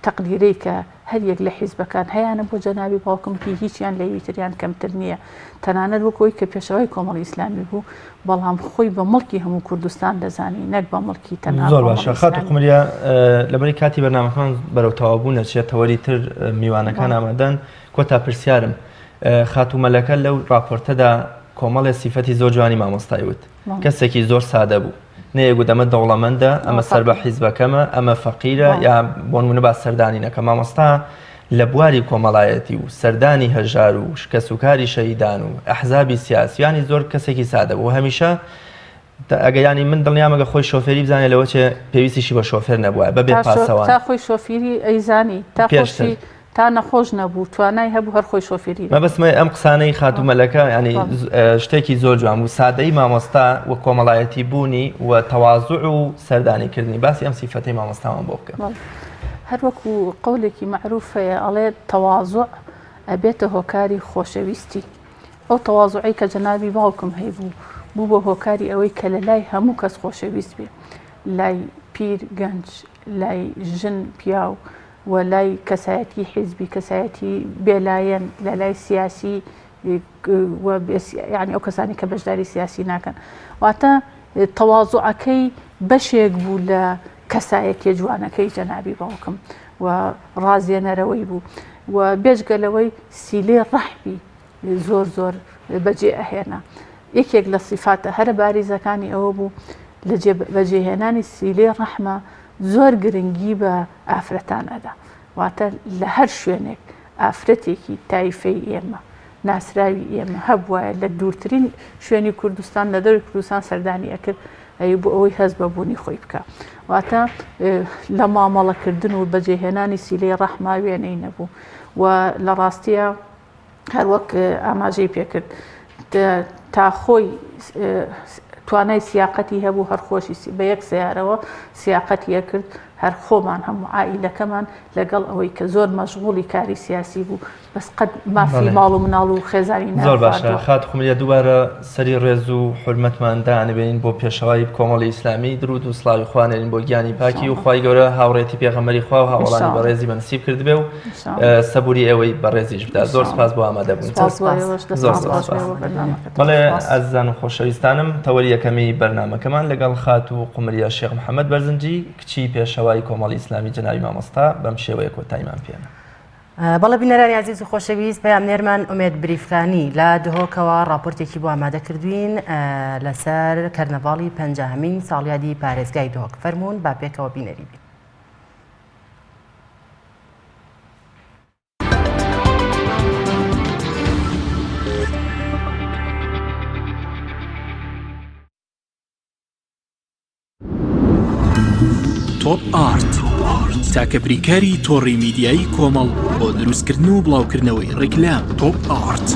I: تەقدیرەی کە هەر یەک لە حیزبەکان هەیانە بۆ جەنابی باوکم هی هیچیان لە تریان کەمتر نییە تەنانەت وەک ئەوی کە پێشەوای کۆمەڵی ئیسلامی بوو بەڵام خۆی بە مڵکی هەموو کوردستان دەزانی نەک بە مڵکی تەنها
B: زۆر باشە خاتوو قمریە لەبەری کاتی بەرنامەکان بەرەو تەواوبوون ئەچێت تەوەری تر میوانەکان ئامادەن کۆتا پرسیارم خاتوو مەلەکە لەو راپۆرتەدا کۆمەڵێ سیفەتی زۆر جوانی مامۆستای وت کەسێکی زۆر سادە بوو نەیەگوت ئەمە دەوڵەمەندە ئەمە سەر بە حیزبەکەمە ئەمە فەقیرە یا بۆنمونە با سەردانی نەکە مامۆستا لە بواری کۆمەڵایەتی و سەردانی هەژار و کەسوکاری شەهیدان و ئەحزابی سیاسیانی زۆر کەسێکی سادە بوو هەمیشە ئەگە ینی من دڵنیام ئەگە خۆی شۆفێری بزانێت لەوە چێ پێویستیشی بە شۆفێر نەبووە بەبێ پاسەوان
I: تا خۆی شۆفیری ئەیزانی تا پێشتر تا نەخۆش نەبوو توانای هەبوو هەر خۆی شۆفێری دەکرد.
B: مەبەستمە ئەم قسانەی خاتوو مەلەکە یانی شتێکی زۆر جوان بوو سادەیی مامۆستا و کۆمەڵایەتی بوونی و تەوازوع و سەردانی کردنی باسی ئەم سیفەتەی مامۆستامان بۆ بکە.
I: هەر وەکو قەولێکی مەعروف هەیە ئەڵێ تەوازوع ئەبێتە هۆکاری خۆشەویستی ئەو تەوازوعەی کە جەنابی باوکم هەیبوو بوو بە هۆکاری ئەوەی کە لە لای هەموو کەس خۆشەویست بێ لای پیر گەنج لای ژن پیاو و لای کەسایەتی حیزبی، کەسایەتی بێلایەن، لە لای سیاسی و یانی ئەو کەسانی کە بەشداری سیاسی ناکەن. واتە تەوازوعەکەی بەشێک بوو لە کەسایەتیە جوانەکەی جەنابی باوکم و ڕازێنەرەوەی بوو و بێجگە لەوەی سیلەی ڕەحمی زۆر زۆر بەجێ ئەهێنا. یەکێک لە سیفاتە هەرە باریزەکانی ئەوە بوو لە بەجێهێنانی سیلەی ڕەحمە زۆر گرنگی بە ئافرەتان ئەدا واتە لە هەر شوێنێک ئافرەتێکی تایفەی ئێمە ناسراوی ئێمە هەبوایە لە دوورترین شوێنی کوردستان لە دەروی کوردستان سەردانی ئەکرد ئەی بۆ ئەوەی هەست بە بوونی خۆی بکە واتە لە مامەڵەکردن و بەجێهێنانی سیلەی ڕەحما وێنەی نەبوو و لە ڕاستیە هەروەک ئاماژەی پێکرد تا خۆی توانای سیاقەتی هەبوو هەر خۆشی بە یەک سیارەوە سیاقەتی ئەکرد هەر خۆمان هەموو عائیلەکەمان لەگەڵ ئەوەی کە زۆر مەشغوڵی کاری سیاسی بوو بەس قەت مافی ماڵ و مناڵ و خێزانی
B: زۆر باشە خات خومریە دووبارە سەری ڕێز و حورمەتمان دانەبێنین بۆ پێشەوای کۆمەڵی ئیسلامی درود و سڵاوی خوا نێرین بۆ گیانی پاکی و خوای گەورە هاوڕێتی پێغەمبەری خوا و هاوەڵانی بەڕێزی بە نسیب کردبێ و سەبوری ئێوەی بەڕێزیش بدا زۆر سپاس بۆ ئامادەبوون زۆر سپاس بەڵێ ئازیزان و خۆشەویستانم تەوەری یەکەمی بەرنامەکەمان لەگەڵ خاتوو قومریە شێخ محەممەد بەرزنجی کچی پێشەوای کۆمەڵی ئیسلامی جەنابی مامۆستا بەم شێوەیە کۆتاییمان پێنا.
A: بەڵێ بینەرانی ئازیز و خۆشەویست پەیامنێرمان ئومێد بریفکانی لە دهۆکەوە ڕاپۆرتێکی بۆ ئامادە کردوین لەسەر کەرنەڤاڵی پەنجاهەمین ساڵیادی پارێزگای دهۆک فەرموون با پێکەوە بینەری بین.
J: تۆپ ئارت تاکە بریکاری تۆڕی میدیایی کۆمەڵ بۆ دروستکردن و بڵاوکردنەوەی ڕیکلام تۆپ ئارت.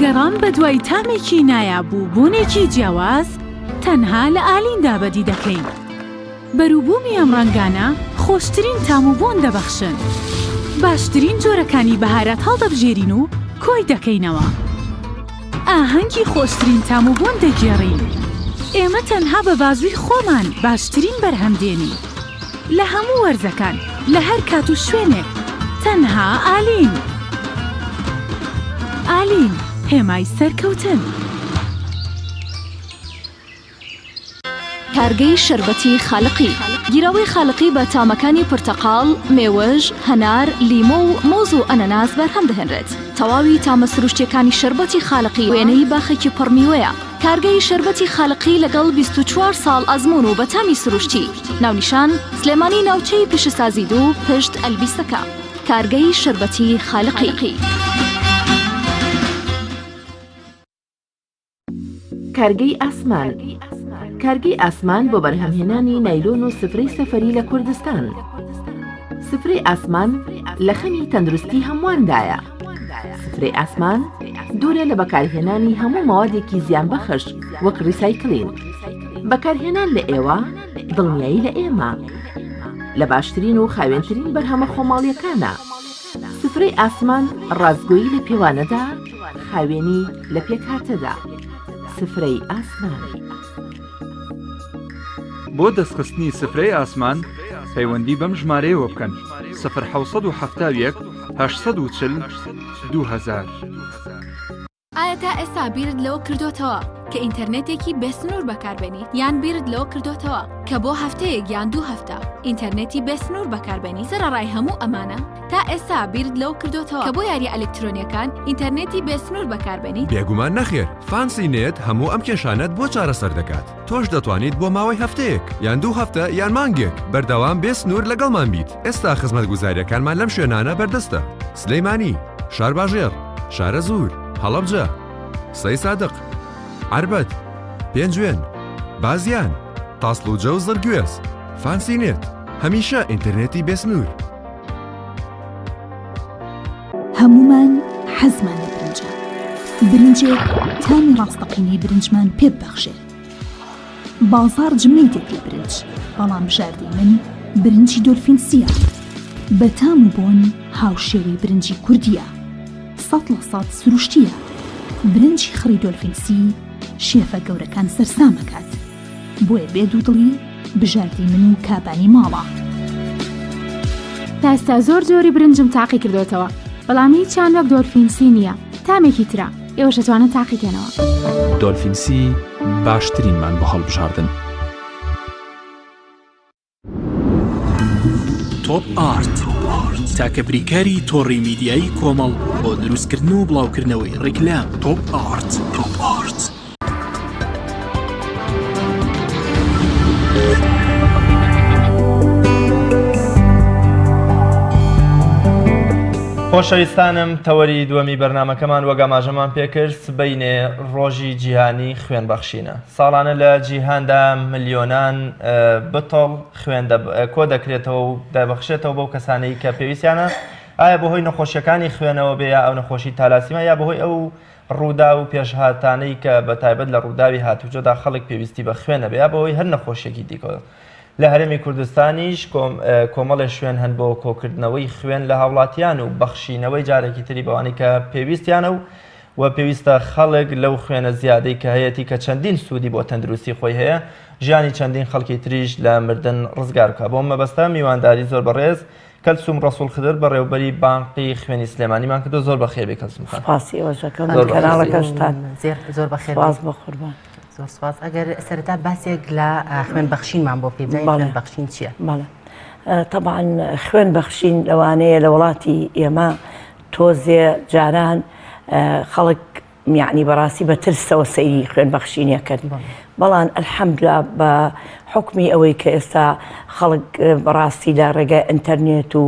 K: گەڕان بەدوای تامێکی نایاب و بۆنێکی جیاواز تەنها لە ئالیندا بەدی دەکەین. بەروبوومی ئەم ڕەنگانە خۆشترین تام و بۆن دەبەخشن. باشترین جۆرەکانی بەهارات هەڵدەبژێرین و کۆی دەکەینەوە. ئاهەنگی خۆشترین تام و بۆن دەگێڕین. ئێمە تەنها بە بازووی خۆمان باشترین بەرهەم دێنین. لە هەموو وەرزەکان، لە هەر کات و شوێنێک، تەنها ئالین. ئالین، هێمای سەرکەوتن.
L: کارگەی شەربەتی خالقی. گیراوەی خالقی بە تامەکانی پرتەقاڵ، مێوژ، هەنار، لیمۆ و مۆز و ئەنەناس بەرهەم دەهێنرێت. تەواوی تامە سروشتییەکانی شەربەتی خالقی وێنەی باخێکی پڕ میوەیە. کارگەی شەربەتی خالقی لەگەڵ 24 ساڵ ئەزموون و بە تامی سروشتی. ناونیشان، سلێمانی ناوچەی پیشەسازی دوو پشت ئەلبیسەکە. کارگەی شەربەتی خالقی.
M: کارگەی ئاسمان کارگەی ئاسمان بۆ بەرهەمهێنانی نایلۆن و سفرەی سەفەری لە کوردستان. سفرەی ئاسمان لە خەمی تەندروستی هەموواندایە. سفرەی ئاسمان دوورە لە بەکارهێنانی هەموو مەوادێکی زیانبەخش وەک ڕیسایکلین. بەکارهێنان لە ئێوە دڵنیایی لە ئێمە. لە باشترین و خاوێنترین بەرهەمە خۆماڵیەکانە. سفرەی ئاسمان ڕاستگۆیی لە پێوانەدا، خاوێنی لە پێکهاتەدا. سفرەی ئاسمان.
N: بۆ دەستخستنی سفرەی ئاسمان پەیوەندی بەم ژمارەیەوە بکەن، سفر 771 840 2000.
O: ئایا تا ئێستا بیرت لەوە کردۆتەوە کە ئینتەرنێتێکی بێ سنوور بەکاربێنیت؟ یان بیرت لەوە کردۆتەوە کە بۆ هەفتەیەک یان دوو هەفتە ئینتەرنێتی بێ سنوور بەکاربێنیت؟ سەرەڕای هەموو ئەمانە تا ئێستا بیرت لەوە کردۆتەوە کە بۆ یارییە ئەلکترۆنییەکان ئینتەرنێتی بێ سنوور بەکاربێنیت؟
P: بێگومان نەخێر، فانسی نێت هەموو ئەم کێشانەت بۆ چارەسەر دەکات، تۆش دەتوانیت بۆ ماوەی هەفتەیەک، یان دوو هەفتە، یان مانگێک بەردەوام بێ سنوور لەگەڵمان بیت، ئێستا خزمەتگوزارییەکانمان لەم شوێنانە بەردەستە، سلیمانی، شارباژێڕ، شارەزوور، هەڵەبجە، سەیسادق، عەربەت، پێنجوێن، بازیان، تاسڵوجە و زڕگوێز. فانسی نێت، هەمیشە ئینتەرنێتی بێسنوور.
Q: هەموومان حەزمان لە برنجە، برنجێک تامی ڕاستەقینەی برنجمان پێ ببەخشێت. بازاڕ جمەی دێت لە برنج، بەڵام بژاردەی من برنجی دۆلفینسییە. بە تام و بۆن هاوشێوەی برنجی کوردییە. 100% سروشتییە. برنجی خڕی دۆلفینسی شێفە گەورەکان سەرسام ئەکات. بۆیە بێ دوودڵی بژاردەی من و کابانی ماڵە.
O: تا ئێستا زۆر جۆری برنجم تاقی کردۆتەوە بەڵام هیچیان وەک دۆلفینسی نییە تامێکی ترە ئێوەش ئەتوانن تاقیکەنەوە.
J: دۆلفینسی باشترینمان بۆ هەڵبژاردن. تۆپ ئارت تاکە بریکاری تۆڕی میدیایی کۆمەڵ بۆ دروستکردن و بڵاوکردنەوەی ڕیکلام تۆپ ئارت تۆپ ئارت.
B: خۆشەویستانم تەوەری دووەمی بەرنمەکەمان وەک ئاماژەمان پێکرد سبەینێ ڕۆژی جیهانی خوێن بەخشینە ساڵانە لە جیهاندا ملیۆنان بتڵ خوێن کۆ دەکرێتەوە و دەبەخشێتەوە بەو کەسانەی کە پێویستیانە ئایا بەهۆی نەخۆشیەکانی خوێنەوە بێ یا ئەو نەخۆشی تالاسیما یا بەهۆی ئەو ڕووداو و پێشهاتانەی کە بە تایبەت لە ڕووداوی هاتوچۆدا خەڵک پێویستی بە خوێن هەبێ یا بەهۆی هەر نەخۆشیەکی دیکەوە. لە هەرێمی کوردستانیش کۆمەڵێ شوێن هەن بۆ کۆکردنەوەی خوێن لە هاوڵاتیان و بەخشینەوەی جارێکی تری بەوانەی کە پێویستیانە و و پێویستە خەڵک لەو خوێنە زیادەی کە هەیەتی کە چەندین سوودی بۆ تەندروستی خۆی هەیە ژیانی چەندین خەڵکی تریش لە مردن ڕزگار بکە بۆ مەبەستە میوانداری زۆر بەڕێز کەلسوم ڕەسوڵ خدر بەڕێوبەری بانقی خوێنی سلێمانیمان کردو زۆر بەخێر بێ کەلسوم خان.
R: سپاسی ئێوەش ئەکەم کەناڵەکەشتان
A: زۆر بەخێر
R: سپاس بۆ قوربان.
A: زۆر سپاس ئەگەر سەرەتا باسێک لە خوێن بەخشینمان بۆ بکەی بزانین خوێن بەخشین چییە؟
R: بەڵێ تەبعەن خوێن بەخشین لەوانەیە لە وڵاتی ئێمە تۆزێ جاران خەڵک یەعنی بەڕاستی بە ترسەوە سەیری خوێن بەخشینی کرد بەڵام الحمدللە بە حوکمی ئەوەی کە ئێستا خەڵک بەڕاستی لە ڕێگای ئینتەرنێت و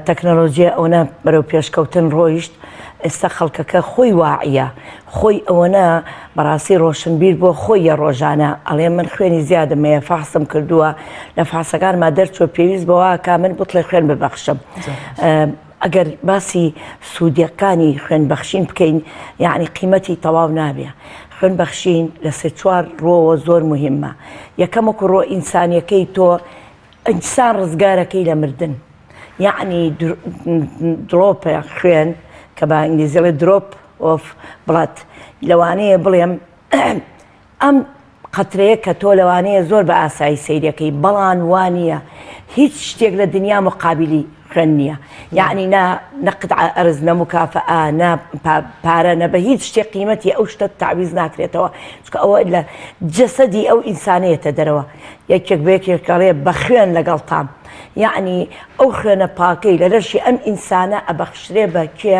R: تەکنەلۆژیە ئەوەنە بەرەو پێشکەوتن ڕۆیشت ئێستا خەڵکەکە خۆی واعیە خۆی ئەوەنە بەڕاستی ڕۆشنبیر بۆ خۆیە ڕۆژانە ئەڵێ من خوێنی زیادم هەیە فەحسم کردووە لە فەحسەکانما دەرچوە پێویست بەوە کا من بتڵێ خوێن ببەخشم. ئەگەر باسی سوودیەکانی خوێن بەخشین بکەین یەعنی قیمەتی تەواو نابێ. خوێن بەخشین لە سێ چوار ڕۆوە زۆر موهیمە. یەکەم وەکو ڕۆ ئینسانیەکەی تۆ ئینسان ڕزگارەکەی لە مردن. یەعنی دڵۆپە خوێن کە بە ئینگلیزی ئەڵێ drop of blood لەوانەیە بڵێم ئەم قەترەیە کە تۆ لەوانەیە زۆر بە ئاسایی سەیرەکەی بەڵان وا نییە هیچ شتێک لە دنیا مقابلی خوێن نییە یعنی نا نە قطعە ئەرز نە مکافئە نە پارە نە بە هیچ شتێک قیمەتی ئەو شتە تعویز ناکرێتەوە چونکە ئەوە لە جەسەدی ئەو ئینسانەیەتە دەرەوە یەکێک بە یەکێک ئەڵێ بە خوێن لەگەڵتام یعنی ئەو خوێنە پاکەی لە لەشی ئەم ئینسانە ئەبەخشرێ بە کێ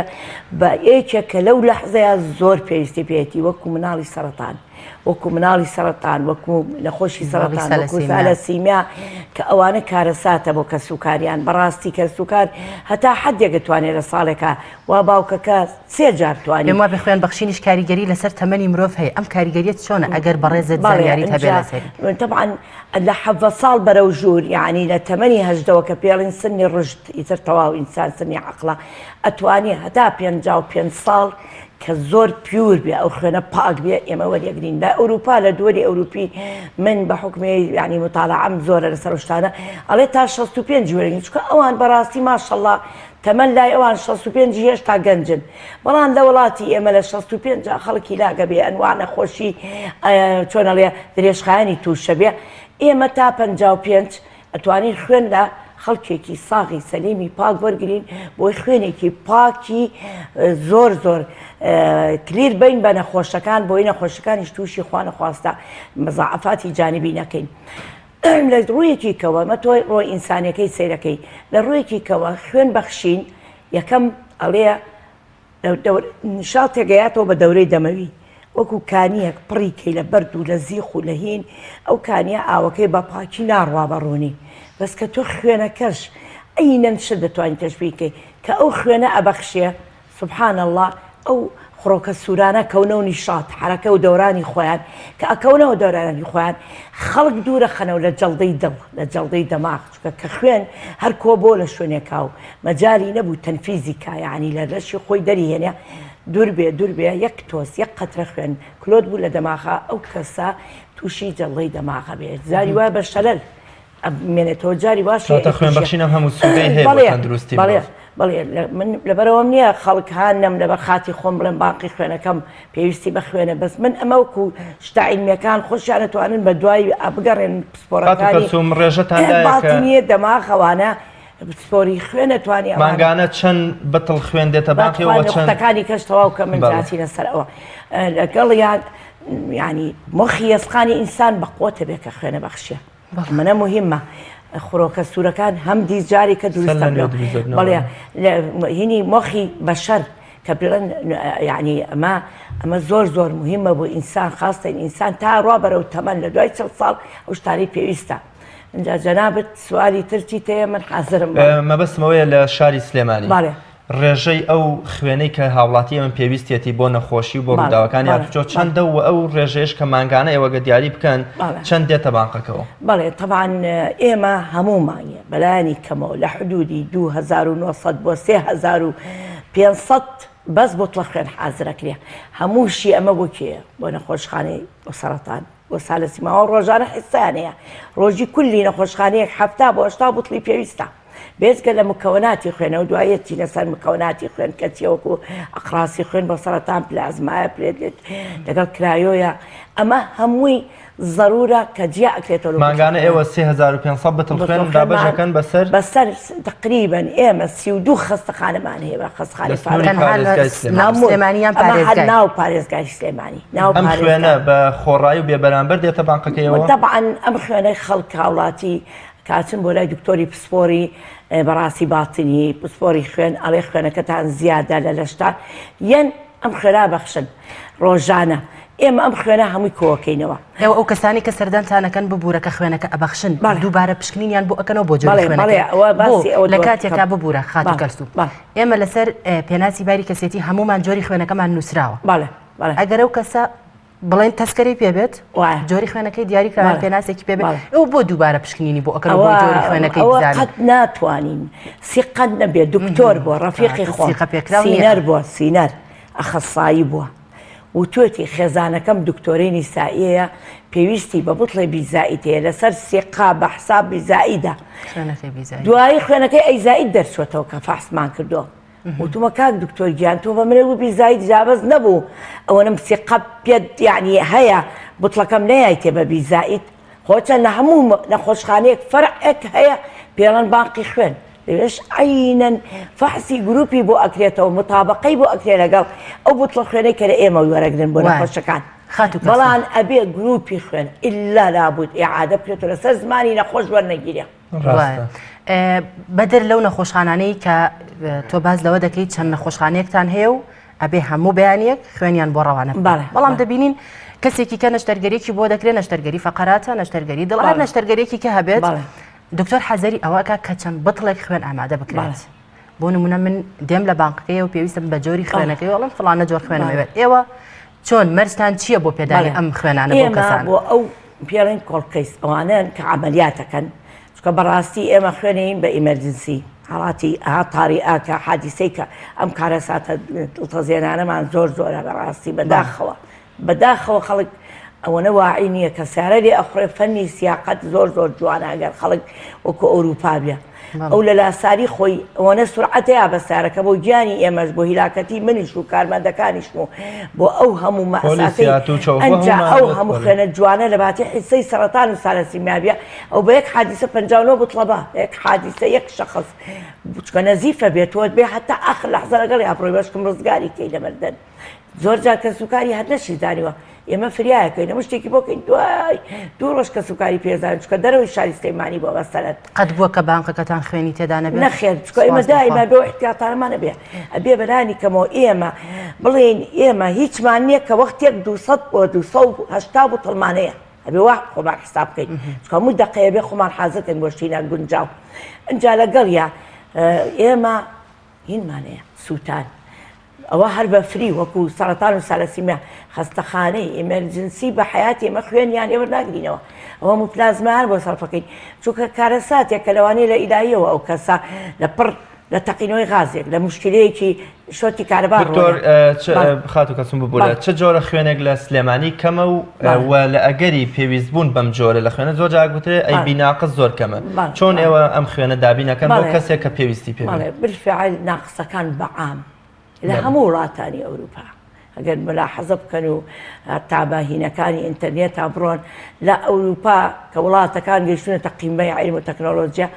R: بە یەکێک کە لەو لەحزەیە زۆر پێویستی پێیەتی وەکو مناڵی سەرەتان وەکو مناڵی سەرەتان وەکو نەخۆشی سەرەتان وەکو سالەسیمیا کە ئەوانە کارەساتە بۆ کەسوکاریان بەڕاستی کەسوکار هەتا حدێک توانێت لە ساڵێکا وا باوکەکە سێ جار توانی
A: پێم وابێ خوێن بەخشینیش کاریگەری لەسەر تەمەنی مرۆڤ هەیە ئەم کاریگەریە چۆنە ئەگەر بەڕێزت زانیاریت هەبێ لەسەری؟
R: تەبعەن لە 17 ساڵ بەرەو ژوور یعنی لە تەمەنی هەژدەوە کە پێڵین سنی ڕشد ئیتر تەواو ئینسان سنی عەقڵە ئەتوانی هەتا 55 ساڵ کە زۆر pure بێ ئەو خوێنە پاک بێ ئێمە وەریەگرین لە ئەوروپا لە دووەلی ئەوروپی من بە حوکمی یعنی متاڵعەم زۆرە لەسەر ئەو شتانە ئەڵێ تا 65 وەرەگرین چونکە ئەوان بەڕاستی ماشەڵڵا تەمەن لای ئەوان 65 هێشتا گەنجن بەڵام لە وڵاتی ئێمە لە 65 خەڵک هیلاکە بێ ئەنواع نەخۆشی چۆن ئەڵێ درێژخایەنی تووشە بێ ئێمە تا 55 ئەتوانین خوێن لە خەڵکێکی ساغی سەلیمی پاک وەرگرین بۆی خوێنێکی پاکی زۆر زۆر clear بین بە نەخۆشەکان بۆی نەخۆشەکانیش تووشی خوانەخواستە مزاعفاتی جانبی نەکەین. لە ڕوویەکی کەوە مە تۆ ڕۆی ئینسانەکەی سەیرەکەی لە ڕوویەکی کەوە خوێن بەخشین یەکەم ئەڵێ شاڵ تێگەیاتەوە بە دەورەی دەمەوی وەکو کانیەک پڕی کەی لە بەرد و لە زیخ و لە هین ئەو کانیە ئاوەکەی بە پاکی ناڕوا بە ڕوونی بەس کە تۆ خوێنەکەش عەینەن شت دەتوانی تەشبیه کەی کە ئەو خوێنە ئەبەخشێ سبحان اللە ئەو خڕۆکە سوورانە کەونەو نیشاط حەرەکە و دەورانی خۆیان کە ئەکەونەوە دەورانی خۆیان خەڵک دوورە خەنەوە لە جەڵدەی دڵ لە جەڵدەی دەماغ چونکە کە خوێن هەر کۆ بۆ لە شوێنێکا و مەجالی نەبوو تەنفیزی کا یەعنی لە لەشی خۆی دەری هێنێ دوور بێ دوور بێ یەک تۆز یەک قەترە خوێن clot بوو لە دەماغا ئەو کەسە تووشی جەڵدەی دەماغە بێ جاری وایە بە شەلەل ئەمێنێتەوە جاری واش
B: کەواتە خوێن بەخشین ئەم هەموو سوودەی هەیە بۆ تەندروستی
R: بەڵێ بەڵێ من لەبەرەوەم نییە خەڵک هانەم لەبەر خاتی خۆم بڵێم باقی خوێنەکەم پێویستی بە خوێنە بەس من ئەمە وەکو شتە عیلمیەکان خۆشیان ئەتوانن بە دوای بگەڕێن پسپۆڕەکانی
B: کەلسوم ڕێژەتان لایە کە
R: باڵتینیە دەماغ ئەوانە پسپۆری خوێنە توانی ئەوانە
B: مانگانە چەند بتڵ خوێن دێتە بانقیەوە
R: باتخوا
B: چەند
R: نوقتەکانی کەش تەواو کە من
B: بەڵێ.
R: جاچینە سەر ئەوە لەگەڵیان یعنی مۆخی ئێسقانی ئینسان بە قوتە بێ کە خوێنە بەخشێ منە مهمە خرۆکە سوورەکان هەم دیس جاری کە دروست بەڵێ هینی مۆخی بەشەر کە بڵێن یعنی ئەمە ئەمە زۆر زۆر مهمە بۆ ئینسان خاستن ئینسان تا ڕوا بەرەو تەمەن لە دوای چڵ ساڵ ئەو شتانەی پێویستە اینجا جەنابت سوالی تر چیت هەیە من حازرم
B: مەبەستم ئەوەیە لە شاری سلێمانی ڕێژەی ئەو خوێنەی کە هاوڵاتی ئێمە پێویستیەتی بۆ نەخۆشی و بۆ ڕووداوەکانی هاتوچۆ چەندە و ئەو ڕێژەیەش کە مانگانە ئێوە گە دیاری بکەن چەند دێتە بانقەکەوە؟
R: بەڵێ تەبعەن ئێمە هەموو مانگێ بەلایەنی کەمەوە لە حدودی 2900 بۆ 3500 بەس بوتڵە خوێن حازرەکرێ هەمووشی ئەمە بۆ کێیە؟ بۆ نەخۆشخانەی بۆ سەرەتان بۆ سالەسیماوە ڕۆژانە حیسسەیان هەیە ڕۆژی کولی نەخۆشخانەیەک 70 بۆ 80 بوتڵی پێویستە. بێجگە لە مکەوەناتی خوێنەوە دوایە چینە سەر مکەوەناتی خوێن کە چیە وەکو ئەقراسی خوێن بۆ سەرەتان پلازمایە platelet لەگەڵ cryo یە ئەمە هەمووی زەرورە کە جیا ئەکرێتەوە لە
B: مانگانە ئێوە 3500 بتڵ خوێن دابەش ئەکەن بەسەر
R: بەسەر تقریبا ئێمە 32 خەستەخانەمان هەیە بە خەستخانەی
B: لە سنووری پارێزگای سلێمانی.
A: سلێمانی یان
R: ئەمە هەر
A: پارێزگای؟
R: ناو پارێزگای سلێمانی ناو
B: ئەم
R: پارێزگا.
B: خوێنە بە خۆڕایی و بێبەرامبەر دێتە بانقەکەیەوە؟
R: تەبعەن ئەم خوێنەی خەڵک هاوڵاتی کە ئەچن بۆ لای دکتۆری پسپۆری بەڕاستی باتنی پسپۆری خوێن ئەڵێ خوێنەکەتان زیادە لە لەشتان یەن ئەم خوێنا بەخشن ڕۆژانە ئێمە ئەم خوێنە هەمووی کۆکەینەوە.
A: ئێوە ئەو کەسانەی کە سەردانتان ئەکەن ببورە کە خوێنەکە ئەبەخشن دووبارە پشکنینیان بۆ ئەکەنەوە بۆ جۆری خوێنەکەی بۆ لە کاتێکا ببورە خاتوو کەلسوم ئێمە لەسەر پێناسی باری کەسێتی هەموومان جۆری خوێنەکەمان نووسراوە ئەگەر ئەو کەسە. بڵێن تەسکەرەی پێ بێت جۆری خوێنەکەی دیاری کراوە پێناسێکی پێ بێت ئەو بۆ دووبارە پشکنینی بۆ ئەکەن بۆ جۆری خوێنەکەی بزانن
R: قەت ناتوانین سیقەت نەبێت دکتۆر بووە ڕەفیقی خۆم
A: سیقە پێکراو نییە.
R: سینەر بووە سینەر ئەخەسایی بووە وتوێتی خێزانەکەم دکتۆرەی نیسائیەیە پێویستی بە بتڵێ بیزائید هەیە لەسەر سیقا بە حساب بیزائیدە
A: خوێنەکەی بیزائید
R: دوایی خوێنەکەی ئەیزائید دەرچووەتەوە کە فەحسمان کردووە وتومە کاک دکتۆر گیان تۆ بە منت وبی زاید جابەس نەبوو ئەوەنم سیقە پێت یعنی هەیە بتڵەکەم نەیایتێ بە بی زاید خۆ چەند لە هەموو نەخۆشخانەیەک فەرعێک هەیە پێڵەن بانقی خوێن لەوێش عینەن فەحسی گروپی بۆ ئەکرێتەوە متابقەی بۆ ئەکرێ لەگەڵ ئەو بتڵە خوێنەی کە لە ئێمە وەرەگرن بۆ نەخۆشەکان بەڵام ئەبێ گروپی خوێن ئللا لابد ئیعادە بکرێتەوە لەسەر زمانی نەخۆش وەرنەگیرێ.
A: ڕاستە. بەدەر لەو نەخۆشخانانەی کە تۆ باس لەوە دەکەیت چەند نەخۆشخانەیەکتان هەیە و ئەبێ هەموو بەیانیەک خوێنیان بۆ ڕەوانە بەڵام دەبینین کەسێکی کە نەشتەرگەرێکی بۆ دەکرێت نەشتەرگەری فقراتە نەشتەرگەری دڵ هەر نەشتەرگەرێکی کە هەبێت دکتۆر حەزەری ئەوەکە کە چەند بتڵێک خوێن ئامادە بکرێت. بۆ نمونە من دێم لە بانقەکەی و پێویستم بە جۆری خوێنەکەی وەڵم فلانە جۆر خوێنمەوێت ئێوە چۆن مەرجتان چییە بۆ پێدانی ئەم خوێنانە بۆ کەسان؟
R: بۆ ئەو پێڵێن cold case ئەوانەن کە عەمەلیاتەکەن چونکە بەڕاستی ئێمە خوێنین بە emergency حاڵاتی ئەها تاریئە کە حادیسەی کە ئەم کارەساتە دڵتەزێنانەمان زۆر زۆرە بەڕاستی بەداخەوە بەداخەوە خەڵک ئەوەنە واعی نییە کە سیارە لێ ئەخڕێ فەنی سیاقەت زۆر زۆر جوانە ئەگەر خەڵک وەکو ئەوروپا بێ ئەو لە لاساری خۆی ئەوەنە سورعەتەیا بە سارەکە بۆ گیانی ئێمەش بۆ هیلاکەتی منیش و کارمەندەکانیشم و بۆ ئەو هەموو مەئساتەی ئەنجا ئەو هەموو خوێنە جوانە لە باتی حیسەی سەرەتان و سالەسیمیا بیە ئەو بە یەک حادیسە 59 بتڵەبە یەک حادیسە یەک شەخص چکە نەزیفە بێت تۆ بێ حتا ئاخر لەحزە لەگەڵ یا بڕۆی بەشکم ڕزگاری کەی لە مردن زۆر جار کەسوکاری هەر نەشیزانیوە ئێمە فریایەکەین هەموو شتێکی بۆ کەین دوای دوو ڕۆژ کەسوکاری پێزان چکە دەرەوەی شاری سلێمانی بۆ مەسەلەن.
A: قەت بووە کە بانقەکەتان خوێنی تێدا نەبێت؟
R: نەخێر چکە ئێمە دایما بەو احتیاطانەمان ئەبێ ئەبێ بەلانی کەمەوە ئێمە بڵێین ئێمە هیچمان نییە کە وەختێک 200 بۆ 280 بوتڵمان هەیە ئەبێ وا خۆمان حساب بکەین چکە هەموو دەقەیە بێ خۆمان حازر کەین بۆ شتی ناگونجاو ئینجا لەگەڵیا ئێمە هینمان هەیە سووتان ئەوە هەر بە free وەکو سەرەتان و سالەسیمیا خەستەخانەی emergency بە حەیاتی ئێمە خوێنیان لێ وەرناگرینەوە ئەوە هەموو پلازمایان بۆ سەرفەکەین چونکە کارەساتێک کە لەوانەیە لە ئیلاهیەوە ئەو کەسە لە پڕ لە تەقینەوەی غازێک لە مشکلەیەکی شۆتی کارەبا
B: دکتۆر خاتو کەسم ببوورە چ جۆرە خوێنێک لە سلێمانی کەمە و و لە ئەگەری پێویست بوون بەم جۆرە لە خوێنە زۆر جار گوترێ ئەی بی ناقس زۆر کەمە چۆن ئێوە ئەم خوێنە دابینەکەن بۆ کەسێک کە پێویستی پێ
R: بالفعل ناقسەکان بە عام لە هەموو وڵاتانی ئەوروپا ئەگەر ملاحەزە بکەن و تا بە هینەکانی ئینتەرنێتا بڕۆن لە ئەوروپا کە وڵاتەکان گەیشتونەتە قیمەی عیلم و تەکنۆلۆجیا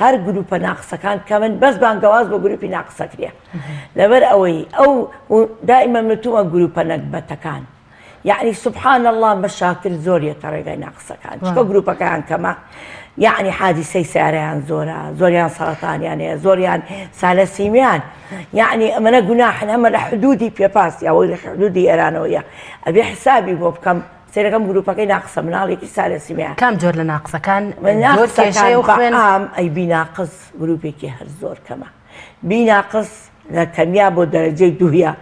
R: هەر گروپە ناقسەکان کەمن بەس بانگەواز بۆ گروپی ناقسەکرێ لەبەر ئەوەی ئەو دائیمە متومە گروپە نەگبەتەکان یەعنی سبحان اللە مەشاکل زۆر یەتە ڕێگای ناقسەکان چکە گروپەکەیان کەمە یەعنی حادیسەی سیارەیان زۆرە زۆریان سەرەتانیان هەیە زۆریان سالەسیمیان یەعنی ئەمەنە گوناحن هەمە لە حدودی پێپاس یاوەی لە حدودی ئێرانەوەیە ئەبێ حسابی بۆ بکەم سەیرەکەم گروپەکەی ناقسە مناڵێکی سالەسیمیا
A: کام جۆر لە ناقسەکان زۆر کێشەیە و خوێن
R: عام ئەی بی ناقس گروپێکی هەر زۆر کەمە بی ناقس لە کەمیا بۆ دەرەجەی دوویە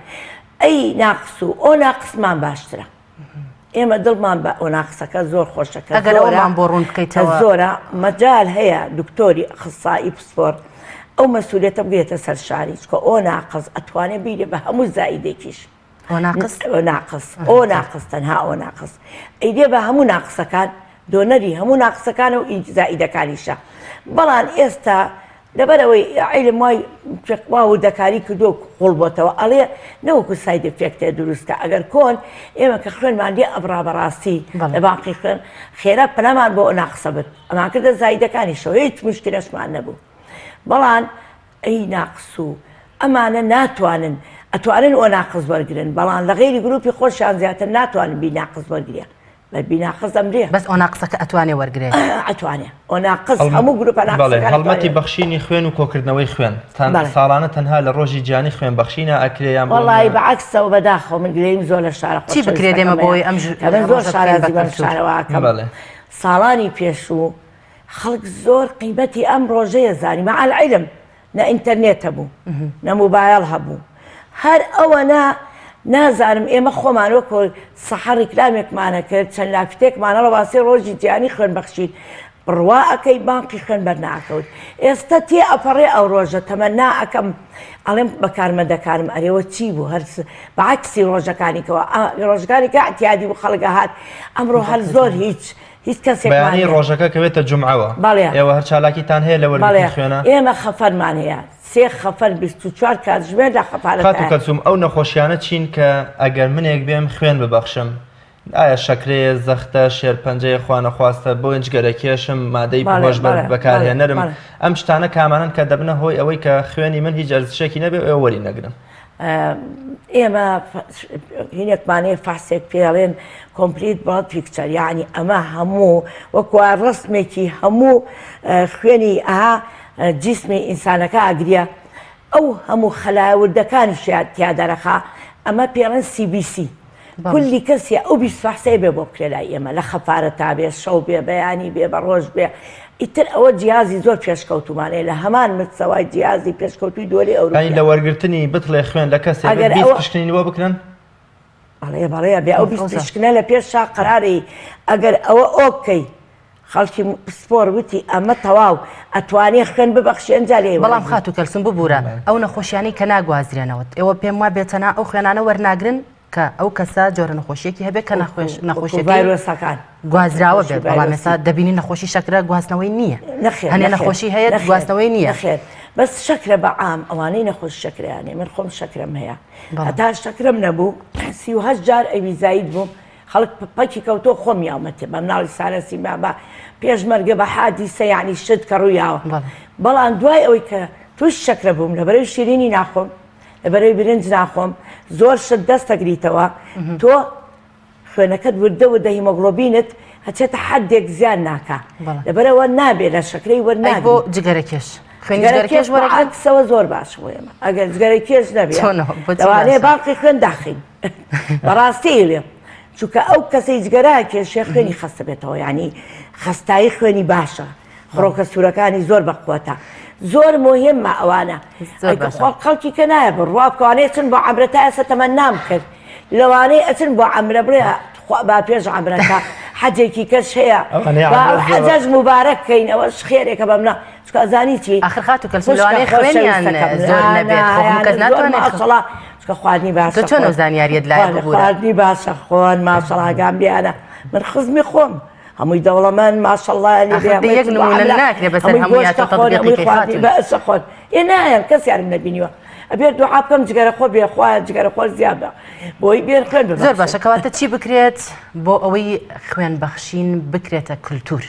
R: ئەی ناقس و ئۆ ناقسمان باشترە ئێمە دڵمان بە ئۆ ناقسەکە زۆر خۆشە کە
A: ئەگەر ئەومان بۆ ڕوون بکەیتەوە
R: زۆرە مەجال هەیە دکتۆری ئەخصائی پسپۆر ئەو مەسوولێتە بگرێتە سەر شانی چکە ئۆ ناقس ئەتوانێ بیرێ بە هەموو زائیدێکیش
A: ئۆ ناقس
R: ئۆ ناقس ئۆ ناقس تەنها ئۆ ناقس ئەیدێ بە هەموو ناقسەکان دۆنەری هەموو ناقسەکانە و زائیدەکانیشە بەڵام ئێستا لەبەرئەوەی عیلم وای وا وردەکاری کردووە و قوڵ بۆتەوە ئەڵێ نەوەکو side effect ێ دروست کە ئەگەر کۆن ئێمە کە خوێنمان لێ ئەبڕا بەڕاستی لە بانقی خوێن خێرا پەنامان بۆ ناقسە برد ئەمان کردە زایدەکانیشەوە هیچ مشکلەشمان نەبوو بەڵام ئەی ناقس و ئەمانە ناتوانن ئەتوانن ئۆ ناقس وەرگن بەڵام لە غەیری گروپی خۆشیان زیاتر ناتوانن بی ناقس وەرگە بە بیناقس ئەمرێ.
A: بەس ئۆناقسەکە ئەتوانێ وەرگرێ؟
R: ئەتوانێ ئۆناقس هەموو گروپە
B: بەڵێ
R: ناقسەکان
B: هەڵمەتی
R: ئەتوانێ.
B: بەخشینی خوێن و کۆکردنەوەی خوێن تان
R: بەڵێ.
B: ساڵانە تەنها لە ڕۆژی جیهانی خوێن بەخشینا ئەکرێ یان بۆ
R: وەڵایی
B: نمونە
R: بە عەکسەوە بەداخەوە من گلەییم زۆر لە شارە
A: چی بکرێت ئێمە
R: خۆشەویستەکەم
A: بۆ
R: هەیە
A: ئەوەی ئەم ژ-
R: کە من زۆر
A: ڕۆژە بکەین بە
R: شانازی بەم
A: کەلتوور؟
R: شارەوە ئەکەم
B: بەڵێ.
R: ساڵانی پێشوو خەڵک زۆر قیمەتی ئەم ڕۆژەیە زانی مع العلم نە ئینتەرنێت هەبوو نە موبایەڵ هەبوو هەر ئەوەنە. نازانم ئێمە خۆمان وەکۆ سەحە ڕیکلامێکمانە کرد چەند لافیتێکمان هەڵەواسێ ڕۆژی جیهانی خوێن بەخشین بڕوا ئەکەی بانقی خوێن بەرناکەوت ئێستا تێ ئەپەڕێ ئەو ڕۆژە تەمەنا ئەکەم ئەڵێم بە کارمەندەکانم ئەرێوە چی بوو هەر بە عەکسی ڕۆژەکانی کەوە ڕۆژەکانی کە ئەتیادی بوو خەڵک ئەهات ئەمڕۆ هەر زۆر هیچ هیچ کەسێک
B: بەیانی ڕۆژەکە کەوێتە جومعەوە
R: بەڵێ
B: ئێوە هەر چالاکیتان هەیە لە وەرگرتنی خوێنە؟
R: ئێمە خەفەرمان هەیە سێ خەفەر 24 کاتژمێر لە خەفارەتایە.
B: خاتوو کەلسوم ئەو نەخۆشیانە چین کە ئەگەر منێک بێم خوێن ببەخشم ئایا شەکرەیە، زەختە، شێرپەنجەیە خوانەخواستە بۆیە جگەرەکێشم، مادەی هۆشبەر بەکارهێنەرم، ئەم شتانە کامانەن کە دەبنە هۆی ئەوەی کە خوێنی من هیچ ئەرزشێکی نەبێ و ئێوە وەری نەگرن؟
R: ئێمە هینێکمان هەیە فەحسێک پێڵێن complete blood picture یعنی ئەمە هەموو وەکوە ڕسمێکی هەموو خوێنی ئەها جیسمی ئینسانەکە ئەگریە ئەو هەموو خەلایە وردەکانیشیان تیا دەرەخا ئەمە پێڵێن CBC کولی کەسێ ئەو 20 فەحسەی بێ بۆ بکرێ لای ئێمە لە خەفارە تا بێ شەو بێ بەیانی بێ بە ڕۆژ بێ ئیتر ئەوە جیازی زۆر پێشکەوتومان هەیە لە هەمان مستەوای جیازی پێشکەوتوی دۆلی
B: یانی
R: ئەوروپیا
B: لە وەرگرتنی بتڵێ خوێن لە کەسێک
R: ئەگەر
B: 20
R: ئەوە
B: پشکنینی بۆ بکرن؟
R: بەڵێ بەڵێ بێ ئەو 20 پشکنە لە پێش شا قەراری ئەگەر ئەوە ئۆکەی خەڵکی پسپۆر وتی ئەمە تەواو ئەتوانێ خوێن ببەخشێ ئەنجا لێی
A: بەڵام
R: وەرەگری.
A: خاتوو کەلسوم ببورە ئەو نەخۆشیانەی کە ناگوازرێنەوە ئێوە پێم وابێ تەنها ئەو خوێنانە وەرناگرن کە ئەو کەسە جۆرە نەخۆشیەکی هەبێت کە نەخۆش
R: وەکو
A: نەخۆشیەکەی
R: ڤایرۆسەکان
A: گوازراوە
R: نەخۆشی
A: بێت بەڵام ئێستا
R: ڤایرۆسی.
A: دەبینین نەخۆشی شەکرە گواستنەوەی نییە
R: نەخێر
A: هەنێ
R: نەخێر
A: نەخۆشی هەیە
R: نەخێر
A: گواستنەوەی نییە
R: نەخێر بەس شەکرە بە عام ئەوانەی نەخۆش شەکرەیان هەیە من خۆم شەکرەم هەیە
A: بەڵێ.
R: هەتا شەکرەم نەبوو 38 جار ئەوی زاید بووم خەڵک پەکی کەوتۆ خۆم یاومەتێ بە مناڵی سارەسیما بە پێشمەرگە بە حادیسە یعنی شت کە ڕوویاوە بەڵام دوای ئەوەی کە توش شەکرە بووم لەبەرەی شیرینی ناخۆم لەبەرەی برنج ناخۆم زۆر شت دەستەگریتەوە تۆ خوێنەکەت وردە وردە هیمۆگڵۆبینت هەچێتە حدێک زیان ناکا لەبەرەوە نابێ لە شەکرەی وەرناگری
A: بۆ جگەرە کێش خوێنی جگەرە کێش وەرەگرن؟
R: عەکسەوە زۆر باش بۆ ئێمە ئەگەر جگەرە کێش نەبێ لەوانەیە باقی خوێن داخین بەڕاستی ئەیڵێم چونکە ئەو کەسەی جگەرە کێشێ خوێنی خەستە بێتەوە ینی خەستایی خوێنی باشە خڕۆکە سوورەکانی زۆر بەقوەتە زۆر مهمە ئەوانە خەڵکی کە نایە بڕوا بکەوانەیە چن بۆ عەمرە تا ئێستا تەمەنام کرد لەوانەیە ئەچن بۆ عەمرە بڵێ با پێش عەمرەکە حەجێکی کەش هەیە حەجەج مبارەک کەین ئەوەش خێرێکە بەمنا چونکە ئەزانی چی
A: ئاخر خاتوو کەلسوم لەوانەیە خوێنیان زۆر نەبێت خۆ هەموو کەس ناتوانێت
R: ماشەڵا چونکە خواردنی باشە
A: تۆ چۆن ئەو زانیاریەت لایە ببورە
R: خواردنی باشە خۆن ماشەڵا گام بیانە من خزمی خۆم هەمووی دەوڵەمەند ماشەڵا
A: ئاخر دە یەک نمونە ناکرێ بەسەر هەموویان تۆ تەطبیقی کەی خاتوون
R: بەسە خۆن ئێ نایەن کەسیانم نەبینیوە ئەبێت دوعا بکەم جگەرە خۆ بێ خوایە جگەرە خۆر زیاد بە بۆی بێن خوێن ببەخشن
A: زۆر باشە کەواتە چی بکرێت بۆ ئەوەی خوێن بەخشین بکرێتە کولتوور؟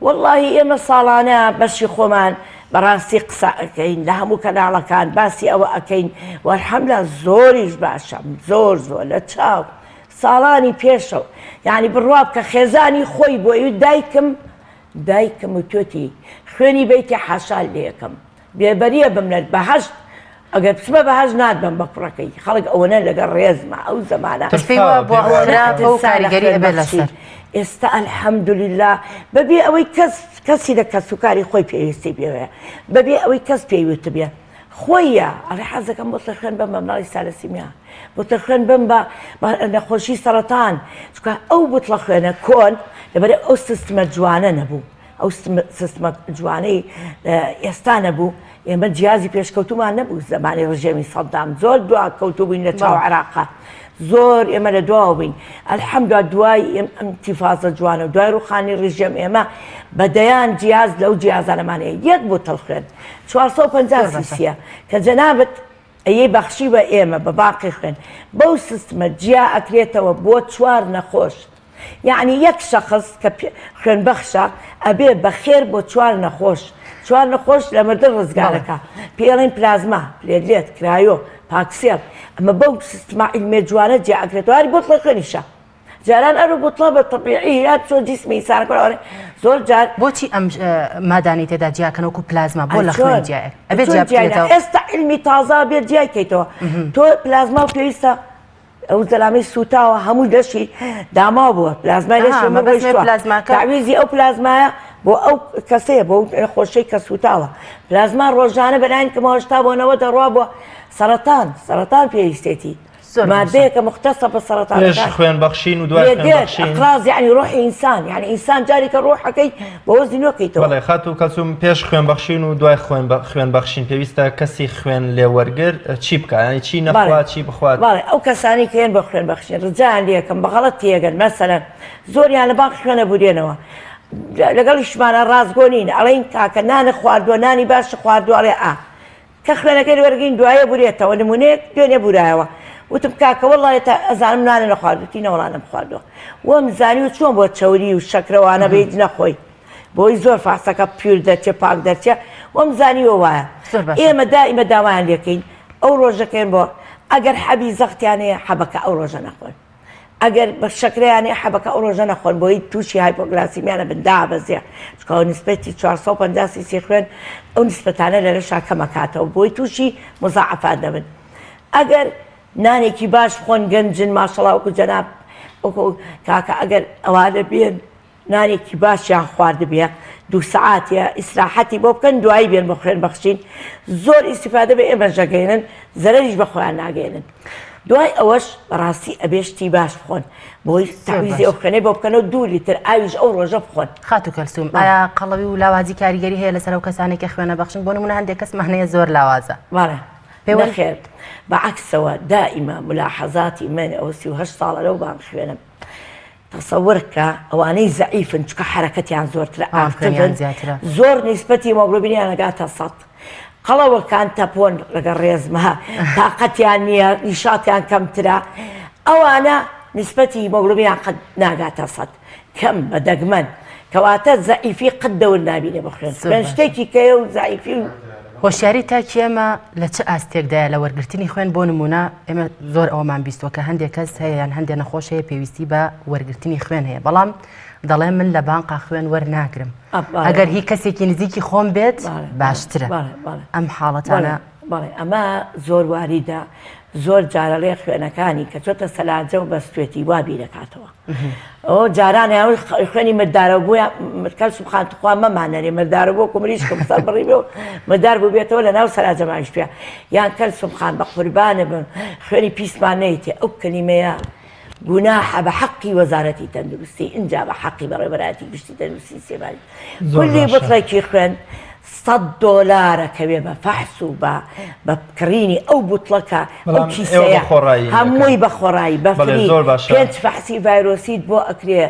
R: وەڵاهی ئێمە ساڵانە بەشی خۆمان بەڕاستی قسە ئەکەین لە هەموو کەناڵەکان باسی ئەوە ئەکەین وەرحەملا زۆریش باشە زۆر زۆر لە چاو ساڵانی پێشەوە یعنی بڕوا بکە خێزانی خۆی بۆی دایکم دایکم وتوێتی خوێنی بەیتی حاشا لێکەم بێبەریە بم لە بەهەشت ئەگەر بچمە بەهەشت ناتبەم بە کوڕەکەی خەڵک ئەوەنە لەگەڵ ڕێزمە ئەو زەمانە
A: تۆش پێی وا بووە خراپە و کاریگەری ئەبێت لەسەر.
R: ئێستا الحمدللە بەبێ ئەوەی کەس کەسی لە کەسوکاری خۆی پێویستی پێوەیە بەبێ ئەوەی کەس پێی وتبێ خۆیە ئەڵێ حەزەکەم بۆتە خوێن بەم بە مناڵی سالەسیمیا بۆتە خوێن بم بە نەخۆشی سەرەتان چونکە ئەو بتڵە خوێنە کۆن لەبەر ئەو سیستمە جوانە نەبوو ئەو سیستمە جوانەی ئێستا نەبوو، ئێمە جیازی پێشکەوتومان نەبوو زەمانی ڕژێمی سەدام زۆر دوا کەوتوو بووین لە چاو عێراقا زۆر ئێمە لە دواوە بووین الحمدلله دوای ئەم ئینتیفازە جوانە و دوای ڕوخانی ڕژێم ئێمە بە دەیان جیاز لەو جیازانەمان هەیە یەک بوتڵ خوێن 450 سیسیە کە جەنابت ئەیەی بەخشی بە ئێمە بە باقی خوێن بەو سیستمە جیا ئەکرێتەوە بۆ چوار نەخۆش یەعنی یەک شەخس کە خوێن بەخشە ئەبێ بە خێر بۆ چوار نەخۆش چوار نەخۆش لە مردن ڕزگارەکە پێی ئەڵێن پلازما platelet cryo پاکسێڵ ئەمە بەو سیستمە عیلمیە جوانە جیا ئەکرێتەوە هەر بۆتڵە خوێنیشە جاران ئەرو بوتڵە بە تەبیعی هات چۆن جیسمی ئینسانەکە ئەوانە زۆر جار
A: بۆچی ئەم مادانەی تێدا جیاکەن وەکو پلازما بۆ لە خوێن جیایە ئەبێ جیا بکرێتەوە
R: ئێستا عیلمی تازە بێت جیای کەیتەوە تۆ پلازما و پێویستە ئەو زەلامەی سووتاوە هەموو لەشی داماو بووە پلازمای لەشی ڕۆیشتووە تەعویزی ئەو پلازمایە بۆ ئەو کەسەیە بۆ نەخۆشەی کە سووتاوە پلازما ڕۆژانە بەلایەن کەمەوە 80 بۆ 90 دەڕوا بۆ سەرەتان سەرەتان پێویستێتی. مادەیەکە مختەسە بە سەرەتانەکان.
B: پێش خوێن بەخشین و دوای خوێن بەخشین.
R: ئەقراز یعنی ڕۆحی ئینسان یعنی ئینسان جارێکە ڕۆحەکەی بەوە زینۆکەیتەوە.
B: بەڵێ خاتوو کەلسوم پێش خوێن بەخشین و دوای خوێن بەخشین پێویستە کەسی خوێن لێوەرگر چی بکا یعنی چی نەخوا چی بخوات؟
R: بەڵێ ئەو کەسانەی کە یەن بۆ خوێن بەخشین ڕجایان لێکەم بە غەڵەت تێگەن مەسەلەن زۆریان لە بانق خوێنە بورێنەوە لەگەڵیشمانە ڕاستگۆ نین ئەڵێین کاکە نانت خواردووە نانی باشت خواردووە ئەڵێ ئا کە خوێنەکەی وەرگین دوایە بورێتەوە نمونەیەک دوێنێ بورایەوە وتم کاکە وەڵڵاهی تا ئەزانم نانە نەخواردووە وتی نەوەڵا نەمخواردووە وەم زانی و چۆن بۆ چەوری و شەکرەوانە بە هیچ نەخۆی بۆی زۆر فاسەکە pure دەرچێ پاک دەرچێ وەم زانیوە وایە ئێمە دائیمە داوایان لێکەین ئەو ڕۆژەکەین بۆ ئەگەر حەبی زەختیان هەیە حەبەکە ئەو ڕۆژە نەخۆن ئەگەر بە شەکرەیان هەیە حەبەکە ئەو ڕۆژە نەخۆن بۆی تووشی hypoglycemia نەبن دابەزێ چونکە ئەو نیسبەتی 450 سیسی خوێن ئەو نیسبەتانە لە لەشا کەمەکاتەوە بۆی تووشی مزاعەفات نەبن ئەگەر نانێکی باش بخۆن گەنجن ماشەڵا وەکو جەناب وەکو کاکە ئەگەر ئەوانە بێن نانێکی باشیان خواردبێ دوو سەعاتێ ئیسراحەتی بۆ بکەن دوایی بێن بۆ خوێن بەخشین زۆر ئیسیفادە بە ئێمەش دەگەیەنن زەرەریش بە خۆیان ناگەیەنن دوای ئەوەش بەڕاستی ئەبێ شتی باش بخۆن بۆی تەعویزی ئەو خوێنەی بۆ بکەنەوە دوو لیتر ئاویش ئەو ڕۆژە بخۆن.
A: خاتوو کەلسوم ئایا قەڵەوی و لاوازی کاریگەری هەیە لەسەر ئەو کەسانەی کە خوێنە بەخشن بۆ نمونە هەندێک کەسمان هەیە زۆر لاوازە
R: بەڵێ نەخێر بە عەکسەوە دائیمە ملاحەزاتی من ئەوە 38 ساڵە لەو بانگ خوێنم تەسەور کە ئەوانەی زەعیفن چونکە حەرەکەتیان زۆرترە ئاکتیڤن زۆر نیسبەتی هیمۆگلۆبینیان ئەگاتە سەد قەڵەوەکان تەپۆن لەگەڵ ڕێزمە تاقەتیان نییە نیشاتیان کەمترە ئەوانە نیسبەتی هیمۆگلۆبینیان قەت ناگاتە سەد کەم بە دەگمەن کەواتە زەعیفی قەت دەور نابینێ بە خوێن خوێن شتێکی کەیە و زەعیفی و
A: هۆشیاری تاکی ئێمە لە چ ئاستێکدایە لە وەرگرتنی خوێن بۆ نمونە ئێمە زۆر ئەوەمان بیستوە کە هەندێک کەس هەیە یان هەندێک نەخۆش هەیە پێویستی بە وەرگرتنی خوێن هەیە بەڵام دەڵێ من لە بانقا خوێن وەرناگرم ئەگەر هی کەسێکی نزیکی خۆم بێت باشترە ئەم حاڵەتانە
R: بەڵێ ئەمە زۆر واریدە زۆر جارەڵێ خوێنەکانی کە چۆتە سەلاجە و بەستێتی وا بیرەکاتەوە ئەو جاران یاوی خوێنی مردارە بووە کەل سوبخان تخوا مەمانەرێ مردارە بۆ کومریشکم سەر بڕی بێ و مردار بوو بێتەوە لە ناو سەراجە مایشتوە یان کەل سوبخان بە قوربانە بم خوێنی پیسمان نەیتێ ئەو کەلیمەیە گوناحە بە حەقی وەزارەتی تەندروستی ئینجا بە حەقی بەڕێوەبەرایەتی گشتی تەندروستی سلێمانی کولی بتڵێکی خوێن سەد دۆلارە کەوێ بە فەحس و بە بە کڕینی ئەو بوتڵەکە ئەو
B: بەڵام ئێوە بە
R: کیسەیە
B: خۆڕایی
R: هەمووی
B: دەکەن.
R: بە خۆڕایی بە
B: بەڵێ
R: free
B: زۆر باشە.
R: پێنج فەحسی ڤایرۆسیت بۆ ئەکرێ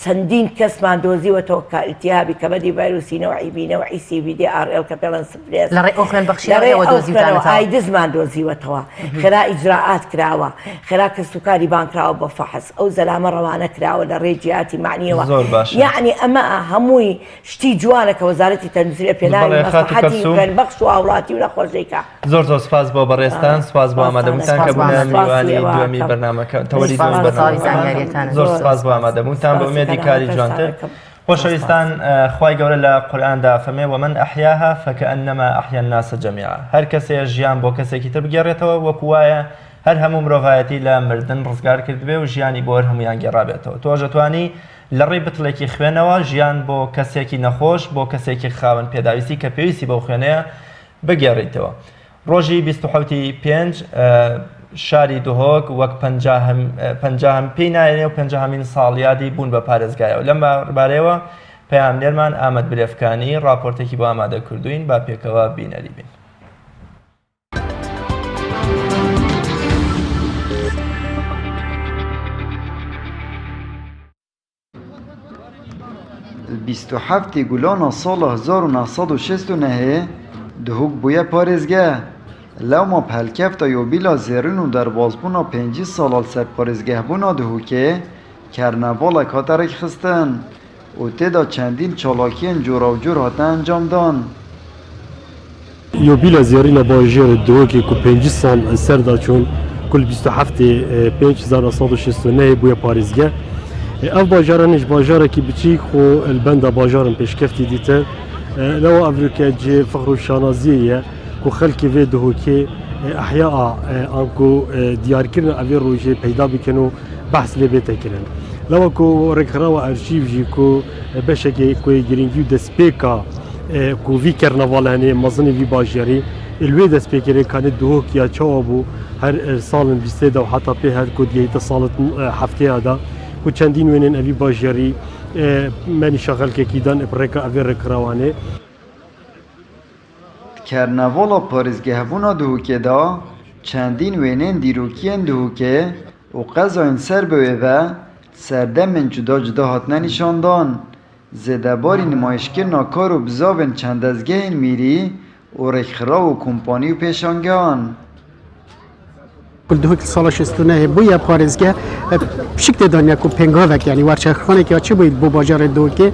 R: چەندین کەسمان دۆزیوەتەوە کە ئیلتیهابی کەبەدی ڤایرۆسی نەوعی بی نەوعی سی ڤی دی ئاڕ ئێڵ کە پێڵێن سفلێس
A: لە ڕێی ئەو خوێن
R: لە
A: بەخشینەوە
R: ڕێی
A: ئێوە
R: ئەو خوێنەوە
A: دۆزیوتانەتەوە.
R: ئایدزمان دۆزیوەتەوە خێرا ئیجرائات کراوە خێرا کەسوکاری بانگ کراوە بۆ فەحس ئەو زەلامە ڕەوانە کراوە لە ڕێی جیهاتی مەعنیەوە
B: زۆر باشە.
R: یەعنی ئەمە هەمووی شتی جوانە کە وەزارەتی تەندروستی لە پێناوی
B: بەڵێ خاتوو
R: مەسڵەحەتی
B: کەلسوم.
R: خوێنبەخش و هاوڵاتی و نەخۆش دەیکا.
B: زۆر زۆر سپاس بۆ بەڕێزتان سپاس بۆ ئامادەبوونتان کە
R: سپاستان
B: بوونە
R: ئەکەم. سپاسی
B: میوانی
R: ئێوە
B: دووەمی
R: ئەکەم.
B: بەرنامەکە تەوەری
R: سپاس
B: دووەمی
R: بۆ تەواوی
B: بەرنامەکەمان
A: زانیارییەکانت.
B: زۆر
R: زۆر
B: سپاس بۆ
R: سپاس.
B: ئامادەبوونتان بە
R: سپاسی
B: ئومێدی کاری
R: کەرامەتەشتان
B: جوانتر
R: ئەکەم.
B: خۆشەویستان خوای گەورە لە قورئاندا فەرمێ ومن احیاها فکانما احیا الناس جمیعا هەر کەسێ ژیان بۆ کەسێکی تر بگێڕێتەوە وەکو وایە هەر هەموو مرۆڤایەتی لە مردن ڕزگار کردبێ و ژیانی بۆ هەر هەموویان گێڕابێتەوە تۆش ئەتوانی لە ڕێی بتڵێکی خوێنەوە ژیان بۆ کەسێکی نەخۆش، بۆ کەسێکی خاوەن پێداویستی کە پێویستی بەو خوێنەیە بگێڕیتەوە. ڕۆژی 27 ی پێنج شاری دهۆک وەک پەنجاهەم پێی نایەنێ و پەنجاهەمین ساڵیادی بوون بە پارێزگایەوە. لەم بارەیەوە پەیامنێرمان ئامەد برێفکانی ڕاپۆرتێکی بۆ ئامادە کردووین، با پێکەوە بینەری بین.
S: Li 27 ê Gulana sala 1969 Duhok bûye parêzgeh. Lewma bi helkefta yobîla zêrîn û derbasbûna 50 sala li ser parêzgehbûna Duhokê kernevalek hate rêkxistin û tê de çendîn çalakiyên curawcur hate encamdan.
T: Yobîla zêrîna bajêrê Duhokê ku 50 sal li ser de çûn ku li 27 ê pênc 1969 bûye parêzgeh. Ev bajaran ji bajarekî biçîk xwe li benda bajaran pêşkeftî dîtin. Lewa ev rûke cihê fexr û şanaziyê ye ku xelkê vê Duhokê ehya an ku diyarkirina evê rojê peyda bikin û behs lê bête kirin. Lewa ku rêkxirawa erşîv jî ku beşekê ku yê girîngî û destpêka ku vî kerneval henê mezinê vî bajarî. Li wê dest pê kirê kanê Duhok ya çawa bû her salên bîstê de û heta pê her ku digihîte salet hefteya de ku çendîn wênên evî bajarî me nîşa xelkekî dan bi rêka evê rêkxirawanê.
S: Di kernevala parêzgehbûna Duhokê de çendîn wênên dîrokî yên Duhokê û qezayên ser bi wê ve serdemên cuda cuda hatine nîşandan. Zêdebarî nimayîşkirina kar û bizavên çend dezgehên mîrî û rêkxiraw û kompanî û pêşangehan.
U: Ku Duhok li sala 69 bûye parêzgeh, pişik tê daniye ku pêngavek yanî werçerxaneke ya çi bûye bo bajarê Duhokê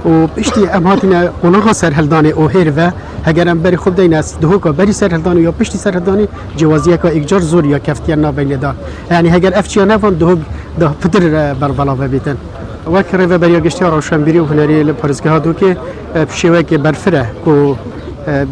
U: û piştî em hatine qonaxa serhildanê û hêr ve heger em berî xwe bideyne Duhoka berî serhildanê ya piştî serhildanê cewaziyeka îkcar zor ya keftiye navbeynê de. Yanî heger ev çiya nevan Duhok da pitir berbelav bibîtin. Wek Rêveberiya Giştî ya Rewşenbîrî û Hunerî li Parêzgeha Duhokê bi şêweyekê berfireh ku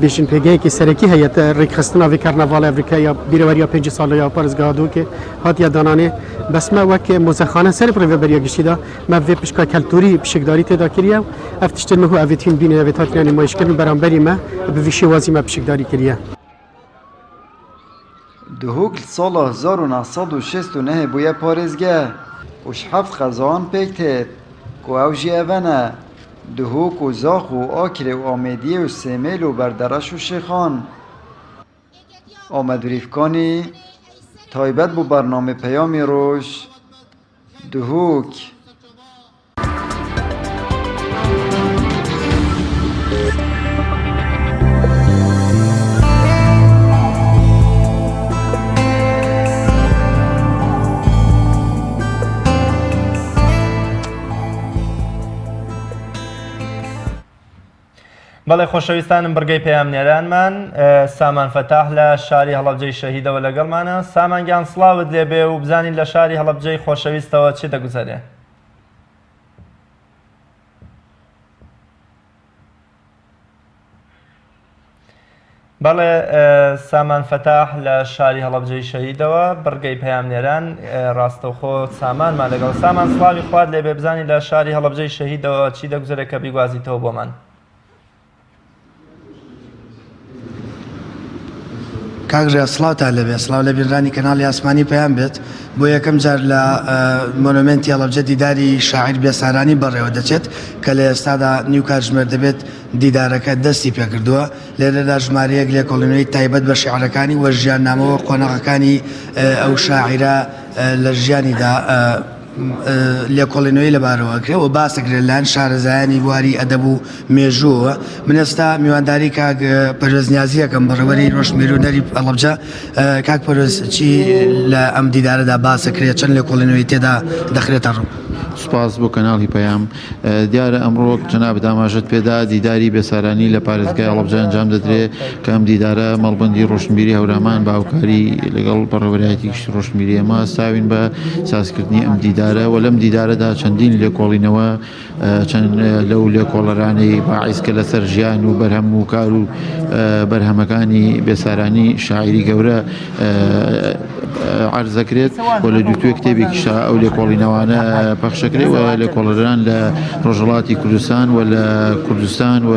U: bêjin pêgehekî serekî heye te rêkxistina vê karnavala Evrîka ya bîreweriya 50 sal ya Parêzgeha Duhokê hatiye dananê. Bes me wek mozexane ser bi Rêveberiya Giştî de me vê pişka keltûrî pişikdarî tê de kiriye û ev tiştên niho ev ê tîn bînin ev ê hatine nîmayîşkirin beramberî me bi vî şêwazî me pişikdarî kiriye.
S: Duhok li sala 1969 bûye parêzgeh û ji heft qezayan pêk têt ku ew jî ev ne, Duhok û Zaxo û Akrê û Amêdiyê û Sêmêl û Berdereş û Şêxan. Amed Rîfkanî, taybet bû bernamê Peyamê Roj, Duhok.
B: بەڵێ خۆشەویستانم بڕگەی پەیامنێرانمان سامان فەتاح لە شاری هەڵەبجەی شەهیدەوە لەگەڵمانە سامان گیان سڵاوت لێبێ و بزانین لە شاری هەڵەبجەی خۆشەویستەوە چی دەگوزەرێ. بەڵێ سامان فەتاح لە شاری هەڵەبجەی شەهیدەوە بڕگەی پەیامنێران ڕاستەوخۆ سامانمان لەگەڵ سامان سڵاوی خوات لێبێ بزانین لە شاری هەڵەبجەی شەهیدەوە چی دەگوزەرێ کە بیگوازیتەوە بۆمان.
V: کاک ڕیاز سڵاوتان لێبێ سڵاو لە بینرانی کەناڵی ئاسمانی پەیام بێت بۆ یەکەم جار لە مۆنۆمێنتی هەڵەبجە دیداری شاعیر بێسارانی بەڕێوە دەچێت کە لە ئێستادا نیو کاتژمێر دەبێت دیدارەکە دەستی پێکردووە لێرەدا ژمارەیەک لێکۆڵینەوەی تایبەت بە شیعرەکانی و ژیاننامەوە قۆناغەکانی ئەو شاعیرە لە ژیانیدا لێکۆڵینەوەی لەبارەوە ئەکرێ و باس ئەکرێت لەلایەن شارەزایانی بواری ئەدەب و مێژووەوە. من ئێستا میوانداری کاک پەروێز نیازی ئەکەم، بەڕێوەبەری ڕۆشنبیری و هونەری هەڵەبجە. کاک پەروێز چی لە ئەم دیدارەدا باس ئەکرێت، چەند لێکۆڵینەوەی تێدا دەخرێتە ڕوو؟
W: سوپاس بۆ کەناڵی پەیام. دیارە ئەمڕۆ وەک جەنابت ئاماژەت پێدا دیداری بێسارانی لە پارێزگای هەڵەبجە ئەنجام دەدرێ کە ئەم دیدارە مەڵبەندی ڕۆشنبیری هەورامان بە هاوکاری لەگەڵ بەڕێوەبەرایەتی گشتی ڕۆشنبیری ئێمە هەستاوین بە سازکردنی ئەم دیدارە و لەم دیدارەدا چەندین لێکۆڵینەوە چەند لەو لێکۆڵەرانەی باعیس کە لەسەر ژیان و بەرهەم و کار و بەرهەمەکانی بێسارانی شاعیری گەورە عەرز دەکرێت و لە دووتوێ کتێبێکیشا ئەو لێکۆڵینەوانە پەخشەکرێت و لێکۆڵەران لە ڕۆژهەڵاتی کوردستان و لە کوردستان و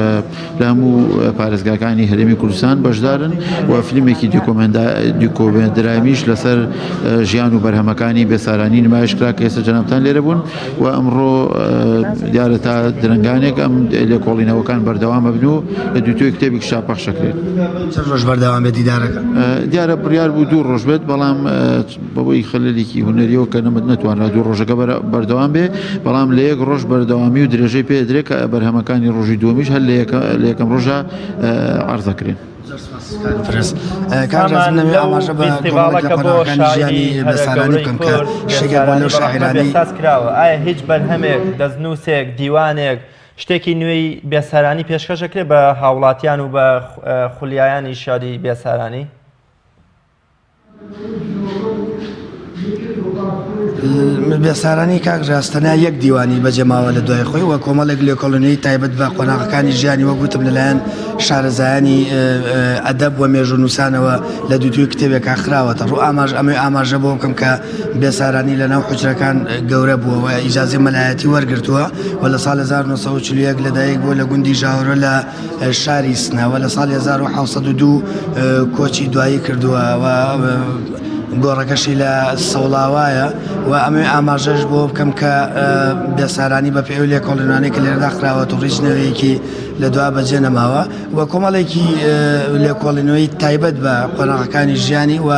W: لە هەموو پارێزگاکانی هەرێمی کوردستان بەشدارن و فیلمێکی دیکۆمێندرامیش لەسەر ژیان و بەرهەمەکانی بێسارانی نمایش کرا کە ئێستا جەنابتان لێرە بوون و ئەمڕۆ دیارە تا درەنگانێک ئەم لێکۆڵینەوەکان بەردەوام ئەبن و لە دووتوێی کتێبێکیشا پەخش ئەکرێت.
V: چەند ڕۆژ بەردەوام بێت دیدارەکە؟
W: دیارە بڕیار بوو دوو ڕۆژ بێت، بەڵام بەهۆی خەلەلێکی هونەریەوە کە نەمت نەتوانرا دوو ڕۆژەکە بەردەوام بێ، بەڵام لە یەک ڕۆژ بەردەوامی و درێژەی پێ دەدرێت کە بەرهەمەکانی ڕۆژی دووەمیش هەر لە یەکەم ڕۆژا عەرز دەکرێن.
V: زۆر سپاس کاک فرەز. کاک ڕێز من دەمەوێت ئاماژە بە کۆمەڵێک لە
B: فیستیڤاڵەکە بۆ
V: قۆناغەکانی
B: شاعیری
V: ژیانی
B: هەرە
V: بێسارانی
B: گەورەی
V: بکەم کە
B: کورد
V: شتێکیان بۆ
B: بێسارانی
V: لەو
B: بە ڕەحمە
V: شاعیرانەی
B: بێساز کراوە ئایا هیچ بەرهەمێک دەستنووسێک دیوانێک شتێکی نوێی بێسارانی پێشکەش ئەکرێ بە هاوڵاتیان و بە خولیایانی شعری بێسارانی؟
V: بێسارانی کاک ڕاز تەنیا یەک دیوانی بەجێ ماوە لە دوای خۆی و کۆمەڵێک لێکۆڵینەوەی تایبەت بە قۆناغەکانی ژیانی وەک وتم لەلایەن شارەزایانی ئەدەب و مێژوونووسانەوە لە دووتوێی کتێبێکا خراوەتە ڕوو. ئاماژ ئەمەوێ ئاماژە بەوە بکەم کە بێسارانی لە ناو حوجرەکان گەورە بووە و ئیجازەی مەلایەتی وەرگرتووە و لە ساڵی 1941 لەدایک بووە لە گوندی ژاورۆ لە شاری سنە و لە ساڵی 1702 کۆچی دوایی کردووە و گۆڕەکەشی لە سەوڵاوایە و ئەمەوێ ئاماژەش بۆ بکەم کە بێسارانی بە پێی ئەو لێکۆڵینانەی کە لێرەدا خراوەتە ڕوو هیچ نەوەیەکی لە دوا بەجێ نەماوە و کۆمەڵێکی لێکۆڵینەوەی تایبەت بە قۆناغەکانی ژیانی و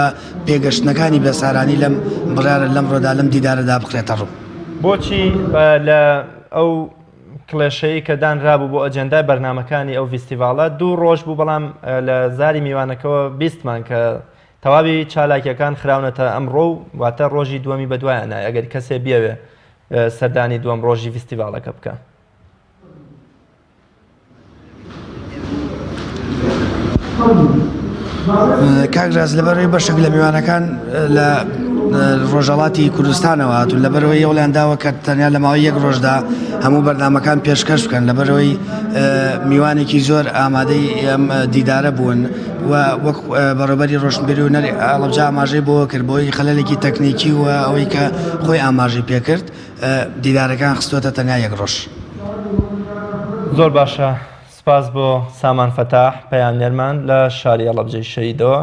V: پێگەشتنەکانی بێسارانی لەم بڕیارە لەمڕۆدا لەم دیدارەدا بخرێتە ڕوو.
B: بۆچی لە ئەو کڵێشەی کە دانرابوو بۆ ئەجێندای بەرنامەکانی ئەو ڤیستیڤاڵە دوو ڕۆژ بوو، بەڵام لە زاری میوانەکەوە بیستمان کە تەواوی چالاکیەکان خراونەتە ئەمڕۆ و واتە ڕۆژی دووەمی بەدوایانە ئەگەر کەسێ بیەوێ سەردانی دووەم ڕۆژی ڤیستیڤاڵەکە بکە.
V: کاک ڕاز لەبەرەوەی بەشێک لە میوانەکان لە ڕۆژهەڵاتی کوردستانەوە هاتوون لەبەرەوەی هەوڵیان داوە کە تەنیا لە ماوەی یەک ڕۆژدا هەموو بەرنامەکان پێشکەش بکەن لەبەرەوەی میوانێکی زۆر ئامادەی ئەم دیدارە بوون و وەک بەڕێوەبەری ڕۆشنبیری و هونەری هەڵەبجە ئاماژەی بۆ کرد بۆی خەلەلێکی تەکنیکی و ئەوەی کە خۆی ئاماژەی پێکرد دیدارەکان خستووەتە تەنیا یەک ڕۆژ.
B: زۆر باشە سپاس بۆ سامان فەتاح پەیامنێرمان لە شاری هەڵەبجەی شەهیدەوە.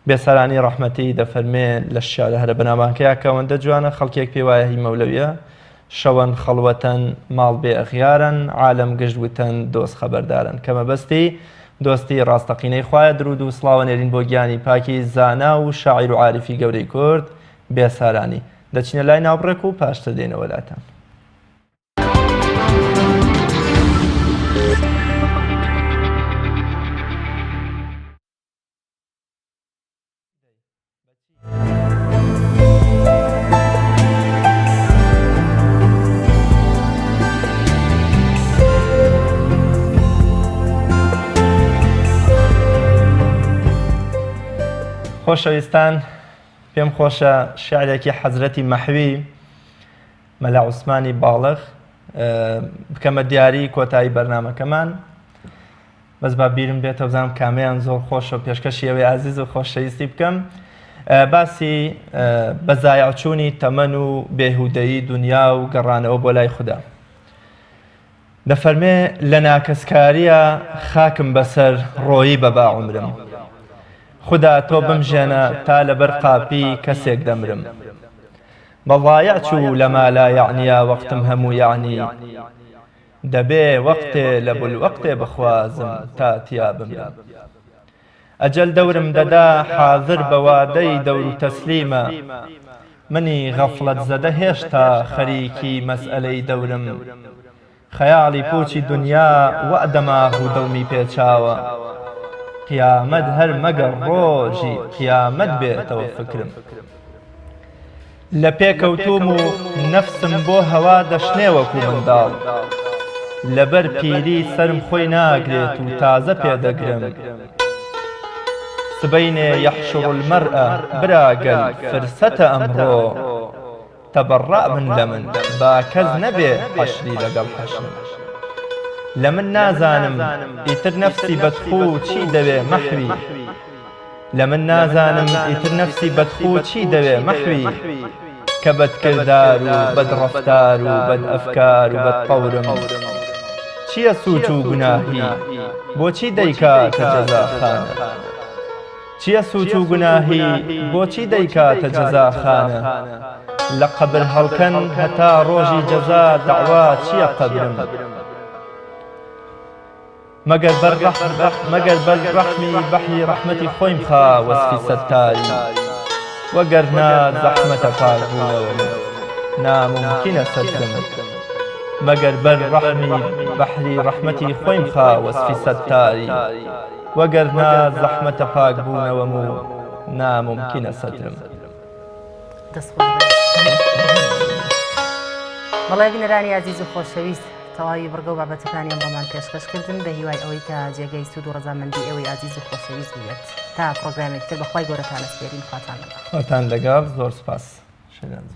B: بێسارانی ڕەحمەتی دەفەرمێ لە شیعرە هەرە بەناوبانگەکەیا کە ئەوەندە جوانە خەڵکێک پێی وایە هی مەولەویە، شەوەن خەڵوەتەن ماڵ بێ ئەغیارەن عالەم گشت وتەن دۆست خەبەردارەن کە مەبەستی دۆستی ڕاستەقینەی خوایە دروود و سڵاو ئەنێرین بۆ گیانی پاکی زانا و شاعیر و عاریفی گەورەی کورد بێسارانی. دەچینە لای ناوبڕێک و پاشتر دێینەوە لاتان. خۆشەویستان پێم خۆشە شعرێکی حەزرەتی مەحوی مەلا عوسمانی باڵخ بکەمە دیاری کۆتایی بەرنمەکەمان بەس با بیرم بێتەوە بزانم کامەیان زۆر خۆشە و پێشکەشی ئەوەی ئازیز و خۆشەویستی بکەم باسی بە زایعچوونی تەمەن و بێهودەیی دنیا و گەڕانەوە بۆ لای خودا دەفەرمێ لە ناکەسکاریە خاکم بەسەر ڕۆیی بە با عمرم خودا تۆ بمژێنە تا لەبەر قاپی کەسێک دەمرم بە ضایع چوو لەما لا یعنیا وەقتم هەموو یعنی دەبێ وەقتێ لە بولوەقتێ بخوازم تا تیا بمرم. ئەجەل دەورم دەدا حازر بە وادەی دەور و تەسلیمە. منی غەفڵەت زەدە هێشتا خەریکی مەسئەلەی دەورم. خەیاڵی پووچی دونیا وا دەماغ و دڵمی پێچاوە. قیامەت هەر مەگەر ڕۆژی قیامەت بێتەوە فکرم. لە پێ کەوتووم و نەفسم بۆ هەوا دەشنێ وەکوو منداڵ. لەبەر پیری سەرم خۆی ناگرێت و تازە پێ دەگرم. سبەینێ یحشر المرء برا گەل فرسەتە ئەمڕۆ تەبەڕا بن لە من با کەس نەبێ حەشری لەگەڵ حەشرم. لە من نازانم ئیتر نەفسی بەدخوو چی دەوێ مەحوی. لە من نازانم ئیتر نەفسی بەدخوو چی دەوێ مەحوی کە بەدکردار و بەد ڕەفتار و بەد ئەفکار و بەد قەورم چییە سووچ و گوناهی بۆچی دەیکاتە جەزاخانە چییە سووچ و گوناهی بۆچی دەیکاتە جەزاخانە لە قەبر هەڵکەن هەتا ڕۆژی جەزا دەعوا چییە قەبرم مەگەر بەر مەگەر بەر ڕەحمی بەحری ڕەحمەتی خۆیم خا وەسفی سەتتاری وەگەر نا زەحمەتە پاک بوونەوەم نامومکینە سەترم مەگەر بەر ڕەحمی بەحری ڕەحمەتی خۆیم خا وەسفی سەتتاری وەگەر نا زەحمەتە پاک بوونەوەم و نامومکینە سەترم.
A: دەست خۆش بەڵێ بینەرانی ئازیز و خۆشەویست تەواوی بڕگە و بابەتەکانی ئەمڕۆمان پێشکەش کردن بە هیوای ئەوەی کە جێگەی سوود و ڕەزامەندی ئێوەی ئازیز و خۆشەویست بووبێت تا پرۆگرامێکی تر بەخوای گەورەتان ئەسپێرین خواتان لەگەڵ
B: خواتان لەگەڵ زۆر سپاس. شێران.